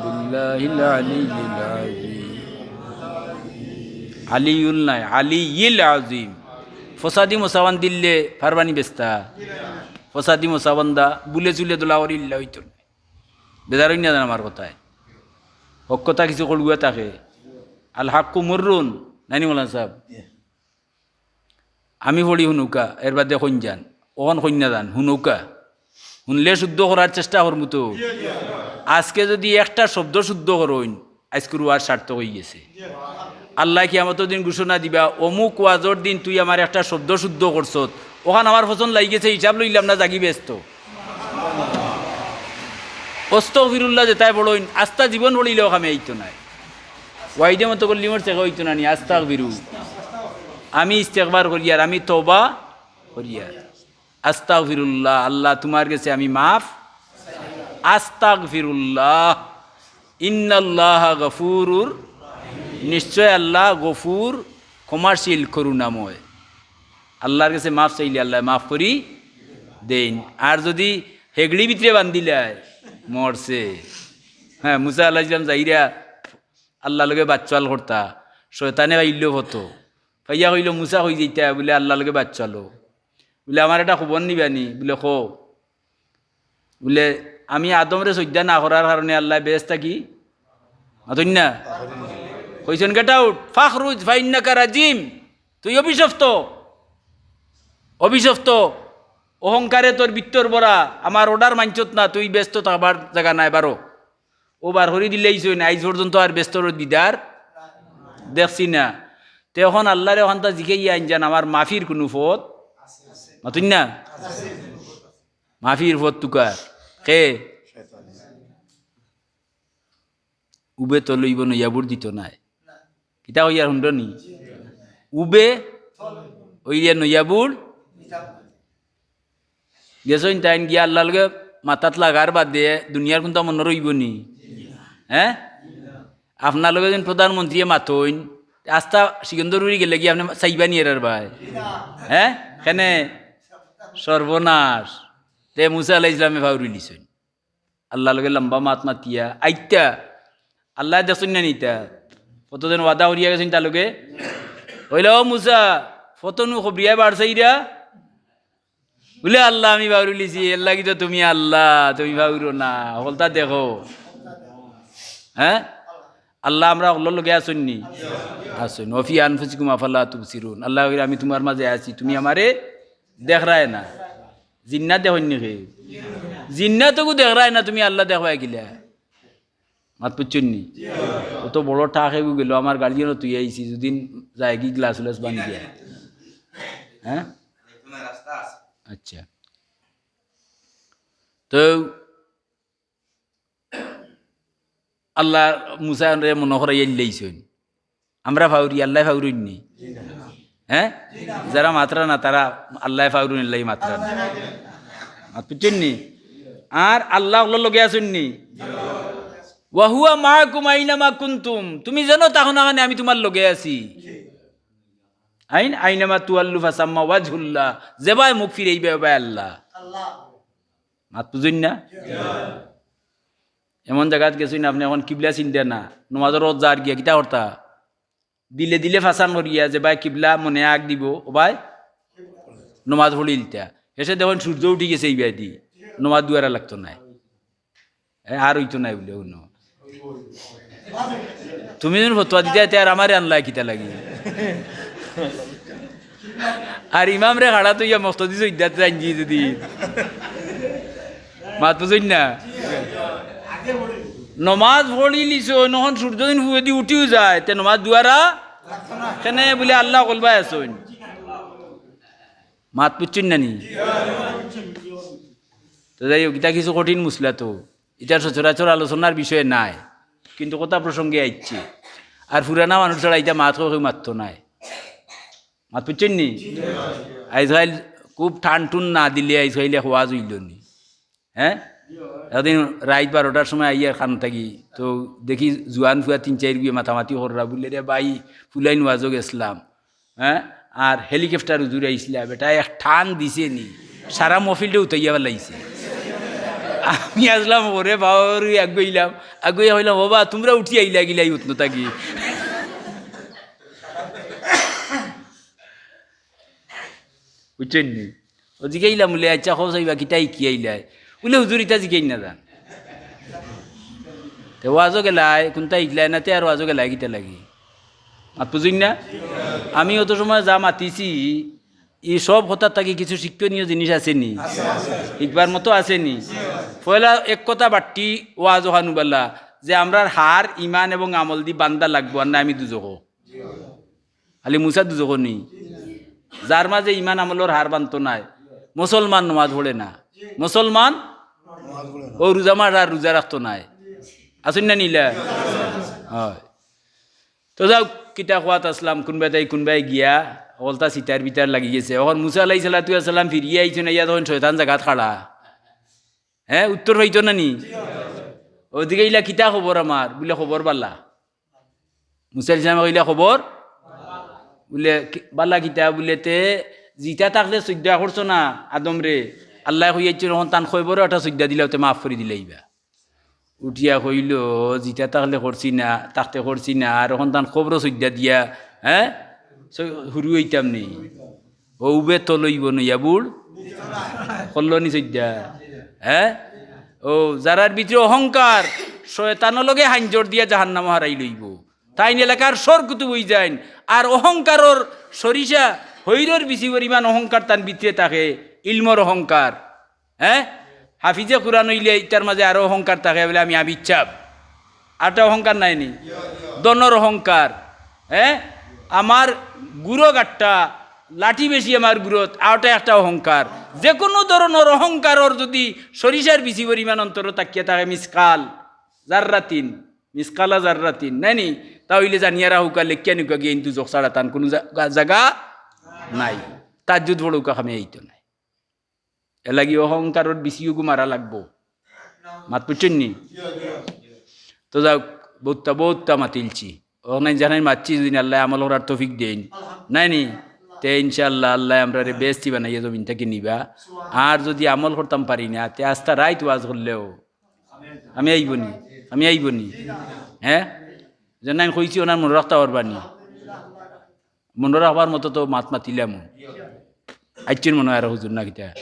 বিল্লাহিল আলিয়্যিল আযীম। আলিয়ুল নায়, আলিয়্যিল আযীম। ফসাদি মশাবান দিলে পারবা নি বেচতা? ফসাদি মশাবান্দা বুলে চুলে দোলা করিল্লা অইতো নায়। বেজার অইন না যান আমার কথায়। হক কথা কিছু কড়ুয়া থাকে। আল হাক্কু মুররুন, নায় নি মৌলানা ছাব? আমি পড়ি হুনউক্কা, এরবাদে কইন যান। অখন কইন না যান, হুনউক্কা। হুনলে শুদ্ধ করার চেষ্টা করমু তো। আজকে যুদি একটা শব্দ শুদ্ধ করইন, আইজকুর ওয়াজ সার্থক অইগেছে। আল্লায় কিয়ামতর দিন ঘোষণা দিবা, "অমুক ওয়াজর দিন তুই আমার একটা শব্দ শুদ্ধ করছত, অখান আমার পছন্দ লাগিগেছে, হিসাব লইলাম না, যাগি বেহেস্তো।" আস্তাগফিরুল্লাহ যেতায় পড়ইন, আস্তা জীবন পড়িলেও কামে আইতো নায়। ওয়াহিদে মুতাকাল্লিমর ছেকা অইতো না নি, আস্তাগফিরু। আমি ইস্তেগফার করিয়ার, আমি তওবা করিয়ার। আস্তাগফিরুল্লাহ, আল্লাহ তুমার গেছে আমি মাফ। আস্তাগফিরুল্লাহ, ইন্নাল্লাহা গফুরুর, নিশ্চয় আল্লাহ গফুর, ক্ষমাশীল, করুণাময়। আল্লার গেছে মাফ চাইলে আল্লায় মাফ করি দেইন। আর যুদি হেগড়ি ভিতরে বান্দিলায়, মরছে। হে, মুসা আলাইহিস সালাম যাইরা আল্লার লগে বাচ্চাল করতা, শয়তানে পাইলো ফতো। পাইয়া কইলো, "মুসা কই যাইতায়?" বুলে, "আল্লার লগে বাচ্চালো।" বুলে, "আমার একটা খবর নিবা নি?" বুলে, "কও।" বুলে, "আমি আদমরে সইজদা না করার কারণে আল্লায় বেহেস্ত থাকি," মাতইন না? কইছইন, "Get out, ফাখরুজ ফাইন্নাকা রাজিম, তুই অভিশপ্ত, অভিশপ্ত, অহংকারে তোর ভিতর ভরা, আমার order মানছত না, তুই বেহেস্তো থাকবার জাগা নাই, বারো।" অউ বার করি দিলাইছইন, আইজ পর্যন্ত আর বেহেস্তর দিদার দেখছি না। তে অখন আল্লারে অখানতা জিকাইয়া আইন যান, আমার মাফির কুনু পথ? মাতইন না? মাফির পথ তুকার? কে? উবে তল অইবো, নইয়া বুড় দিতো নায়। কিতা কইয়ার হুনরনি? উবে অইলে নইয়া বুড়। গেছইন তাইন গিয়া আল্লার লগে মাতাত লাগার বাদে দুনিয়ার কুনতা মনো রইবো নি? হে? আপনার লগে যেন প্রধানমন্ত্রীয়ে মাতইন, আস্তা সিকন্দর উড়ি গেলে কি আপনে চাইবা নি এরার বায়? হে? কেনে? সর্বনাশ। তে মুসা আলাইহিস সালামে ফাউরিলিছইন। আল্লার লগে লম্বা মাত মাতিয়া আইতা। আল্লায় দেখছইন না নি ইতা? কতদিন ওয়াদা করিয়া গেছইন তার লগে। কইলা, "ও মুসা, ফতনু খবরিয়া বাড়ছাইরা।" বুলে, "আল্লা, আমি ফাউরিলিছি, এরলাগি তো তুমি আল্লা, তুমি ফাউরো না, হকলতা দেখো।" হে? আল্লা আমরার হকলর লগে আছইন নি? আছইন। "ওয়াফি আনফুসিকুম আফালা তুবসিরুন।" আল্লায় কইরা, "আমি তুমার মাঝে আছি, তুমি আমারে দেখরায় না।" জিন্নাত দেখইন নি কে? জিন্নাতগু দেখরায় না, তুমি আল্লা দেখবায় কিলা? মাত বুঝছইন নি? অত বড় ঠাক এগু গেল, আমার গার্জিয়ানও তুই আইছি, দুদিন যায়গি গ্লাস উলাস ভাঙ্গিয়া। হে? আচ্ছা। তো আল্লায় মুসারে মনো করাইয়া দিলাইছইন। আমরা ফাউরি, আল্লায় ফাউরইন নি? হে? যারা মাতরা না, তারা আল্লায় ফাউরইন, আল্লায় মাতরা না। মাত বুঝছইন নি? আর আল্লা হকলর লগে আছইন নি? "ওয়া হুয়া মাআকুম আইনামা কুনতুম।" তুমি যেনো থাকো না কেনে, আমি তুমার লগে আছি। আইন, "আইনামা তুওয়াল্লু ফাসাম্মা ওয়াজহুল্লাহ।" যেবায় মুখ ফিরাইবায়, ওবায় আল্লা। মাত বুঝইন না? এমন জাগাত গেছইন আপনে, অখন কিবলা চিনতা না, নমাজর অত যার গিয়া কিতা করতা? দিলে দিলে ফাসান করিয়া যেবায় কিবলা মনে আগ দিবো, ওবায় নমাজ পড়িলিতা। হেষে দেখইন সূর্য উঠি গেছে, ইবায়দি নমাজ দুয়ারা লাগতো নায়। এ, আর অইতো নায় বুলে, হুনো। তুমি যেন ফতোয়া দিতায়, তে আর আমারে আনলায় কিতা লাগি? আর ইমামরে খাড়া থইয়া মুক্তাদি সইজদাত যাইনগি যদি। মাত বুঝইন না? নমাজ পড়িলিছইন, অখন সূর্য যেন ফুয়েদি উঠিও যায়, তে নমাজ দুয়ারা কেনে বুলে আল্লা কলবায় আছইন। মাত বুঝছইন না নি? তো যাই হোক, ইতা কিছু কঠিন মসলা তো। ইতা সচরাচর আলোচনার বিষয় নায়, কিন্তু কথা প্রসঙ্গে আইছে। আর পুরানা মানুষ ছাড়া ইতা মাত কেউ মাততো নায়। মাত বুঝছইন নি? আইজকাইল খুব টান টুন না দিলে আইজকাইল এক ওয়াজ অইলো নি। হে? একদিন রাইত বারোটার সময় আইয়ার কাম থাকি, তো দেখি জুয়ান ফুয়া তিন চাইরগুয়ে মাতামাতি কররা, বুলে, "রে ভাই, ফুলাইন ওয়াজো গেছলাম, হে, আর হেলিকপ্টার হুজুর আইছলা, বেটা এক টান দিছে নি, সারা মহফিলটা উঠাইয়া ফালাইছে।" আমি আছলাম, "ওরে বাবা রে," আগুয়াইলাম, আগুয়াইয়া কইলাম, "ওবা, তুমরা উঠি আইলা কিলা ইউতনো থাকি?" বুঝছইন নি? ও জিকাইলাম বুলে, "আইচ্ছা, কও চাইবা কিতা হিকি আইলায়?" বুলে, "হুজুর, ইতা জিকাইন না যান।" তে ওয়াজো গেলায়, কুনতা হিকলায় না, তে আর ওয়াজো গেলায় কিতা লাগি? মাত বুঝইন না? আমি অত সময় যা মাতিছি, ই সব কথার থাকি কিছু শিক্ষণীয় জিনিস আছে নি? হিকবার মতো আছে নি? পয়লা এক কথা বাট্টি ওয়াজ অখানু বালা, যে আমরার হার, ইমান এবং আমলদি বান্ধা লাগবো, আর না আমি দুজখো। খালি মুসা দুজখো নি? যার মাঝে ইমান আমলর হার বানতো নায়, মুসলমান নমাজ পড়ে না, মুসলমান ও রোজা মাস আর রোজা রাখতো নায়। আছইন না নি ইলা? অয়। তো যাউক, কিতা কওয়াত আছলাম, কুনবায় তাই কুনবায় গিয়া, অকলতা সিতার বিতার লাগি গেছে। অখন মুসা আলাইহিস সালাতু ওয়াস সালাম ফিরিয়া আইছইন, আইয়া তখন শয়তান জাগাত খাড়া। হে, উত্তর পাইতো না নি? অউ জিকাইলা, "কিতা খবর আমার?" বুলে, "খবর বালা।" মুসা আলাইহিস সালামে কইলা, "খবর?" বুলে, "কি-, বালা কিতা?" বুলে, "তে জিতা থাকলে সইজদা করছো না আদমরে, আল্লায় কইয়াইছইন, অখন তান কবরো একটা সইজদা দিলাও, তে মাফ করি দিলাইবা।" উঠিয়া কইলো, "জিতা থাকলে করছি না, থাকতে করছি না, আর অখন তান কবরো সইজদা দিয়া, হে, স-, হুরু অইতাম নি।" অউ বে তল অইবো নইয়া বুড়। করলো নি সইজদা? হে? অউ, যারার ভিতরে অহংকার, শয়তানর লগে হাইঞ্জর দিয়া জাহান্নামো হারাই লইবো। তাইন এলাকার সর কুতুব অইযাইন। আর অহংকারর সরিষা, হৈরর বিচি পরিমাণ অহংকার তান ভিতরে থাকে, ইলমর অহংকার। হে? হাফিজে কুরআন অইলে ইতার মাঝে আরো অহংকার থাকে, বুলে, "আমি হাফিজ ছাব।" আরটা অহংকার নায় নি? ধনর অহংকার। হে? আমার গুরো গাট্টা, লাঠি বেশি আমার গুরত, আওটা একটা অহংকার। যে কোনো ধরনর অহংকারর যদি সরিষার বিচি পরিমাণ অন্তরো থাকিয়া থাকে মিসকাল জাররাতিন, মিসকালা জাররাতিন, নায়নি? তা অইলে জানিয়া রাখউক্কা, লেখিয়া নিউক্কা গিয়া ইন দুজখ ছাড়া তান কুনু জা-, গা-, জাগা নাই। তাহাজ্জুদ পড়উক্কা, কামে আইতো নায়। এরলাগি অহংকারর বিচিগু মারা লাগবো। মাত বুঝছইন নি? তো যাউক, বউত্তা, বউত্তা মাতিলছি। অখান যেখান মাতছি, যদি আল্লায় আমল করার তৌফিক দেইন, নায়নি? তে ইনশাআল্লাহ আল্লায় আমরারে বেহেস্তি বানাইয়া জমিন থাকি নিবা। আর যদি আমল করতাম পারি না, তে আস্তা রাইত ওয়াজ করলেও কামে আইবো নি, কামে আইবো নি। হে? যেন আমি কইছি, অখান মনো রাখতা পারবা নি। মনো রাখবার মতো তো মাত মাতিলাম। আইচ্ছইন মনো অয় আর হুজুর না কিতা?